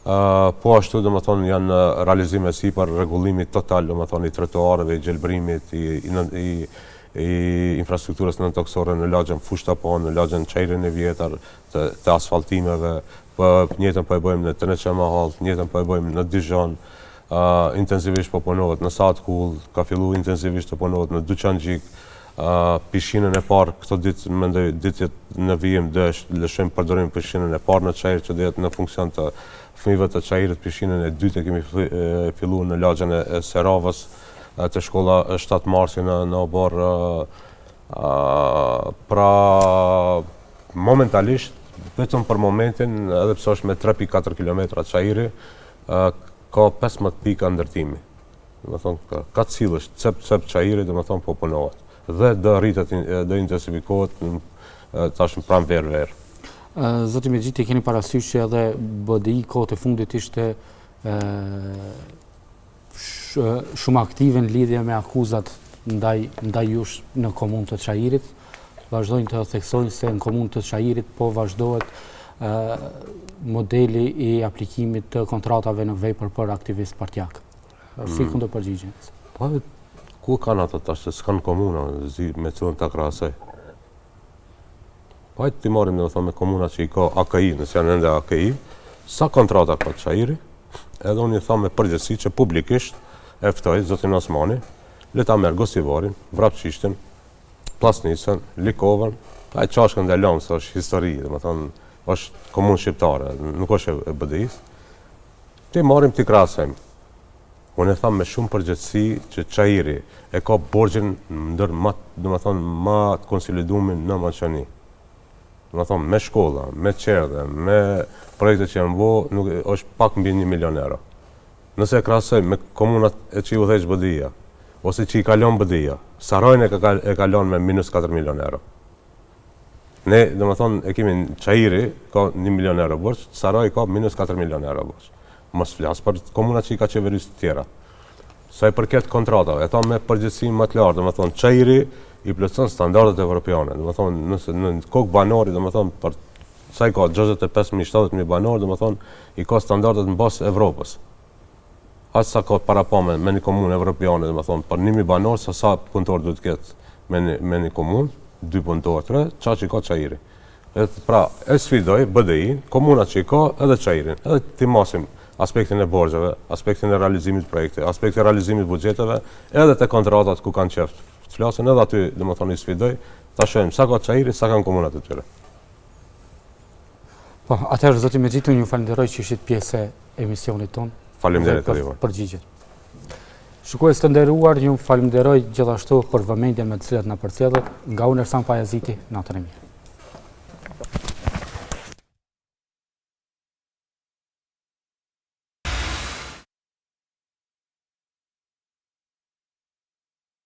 Po ashtu, domethënë, janë në realizim e sipër rregullimi total, domethënë, i trotuareve, i gjelbrimit, i, i, i, i infrastrukturës nëntokësore në lagjen Fushë-Tapanë, në lagjen Çairin e Vjetër, të, të asfaltimeve, po njëjtën po e bëjmë në TNÇ Mahallë, njëjtën po e bëjmë në Dizhan, uh, intensivisht po punohet në Sahat Kullë, ka fillu intensivisht të punohet në Duçangjik, uh, pishinën e parë këto ditë, mendoj ditët në vijim do e lëshojmë përdorim pishinën e parë në Çair që do jetë në funksion të fëmijëve të Çairit, pishinën e dytë e kemi fillu në lagjen e Seravës, te shkolla 7 Marsi në në oborr pra momentalisht vetëm për momentin edhe pse është me 3.4 km Çairi ka 15 pika ndërtimi. Domethënë, ka cilësh, cep cep Çairi, domethënë, po punohet. Dhe do rritet, do intensifikohet tash në pranverë verë. Zoti Mexhiti, keni parasysh që edhe BDI kohët e fundit ishte shumë aktive në lidhje me akuzat ndaj, ndaj jush në komunë të Çairit. Vazhdojnë të theksojnë se në komunë të Çairit po vazhdohet modeli i aplikimit të kontratave në vepër për aktivistë partiakë. Si mm. kundërpërgjigjen? Po, ku kanë ato tash, se s'kanë komuna, zi, me cilën ta krahasoj. Po hajt t'i marrim, domethënë, me komuna që i ka AKI, nëse janë ende AKI, sa kontrata ka Çairi, edhe unë i tham me përgjegjësi që publikisht e ftoj zotin Osmani, le ta merr Gostivarin, Vrapçishtin, Pllasnicën, Likovën, a e Çashkën e lamë, se është histori, domethënë, është komunë shqiptare, nuk është e BDI-së, T'i marrim t'i krahasojmë. Unë e tham me shumë përgjegjësi që Çairi e ka borxhin ndër ma, domethënë, ma të konsolidumin në Maqedoni. Domethënë, me shkolla, me çerdhe, me projekte që janë bo, nuk është pak mbi 1 milion euro. Nëse e krahasojmë me komunat e që i udhëheq BDI-ja, ose që i ka lon BDI-ja, Sarajin e ka e ka lon me minus 4 milion euro. Ne, domethënë, e kemi Çairi ka 1 milion euro borxh, Saraji ka minus 4 milion euro borxh. Mos flas për komunat që i ka qeverisë të tjera. Sa i përket kontratave, e tham me përgjegjësi më të lartë, domethënë Çairi i plotëson standardet evropiane, domethënë nëse në kokë banori, domethënë për sa i ka 65.000, 70.000 banorë, domethënë i ka standardet në bazë Evropës. Aq sa ka parapame me një komunë evropiane, domethënë për 1.000 banorë, sa sa punëtor duhet të ketë me një, me një komunë, dy punëtorë, tre, qaq i ka Çairi. Dhe pra, e sfidoj BDI, komunat që i ka edhe Çairin, edhe t'i masim aspektin e borxheve, aspektin e realizimit të projekteve, aspektin e realizimit të buxheteve, edhe te kontratat ku kanë qejf të flasin, edhe aty, domethënë i sfidoj, ta shohim sa ka Çairi, sa kanë komunat e tyre. Po, atëherë zoti Mexhiti, unë ju falenderoj që ishit pjesë e emisionit tonë. Faleminderit edhe juve. Përgjigjet. Shikues të nderuar, ju falenderoj gjithashtu për vëmendjen me të cilët na përcjellët. Nga unë Ersan Pajaziti, natën e mirë.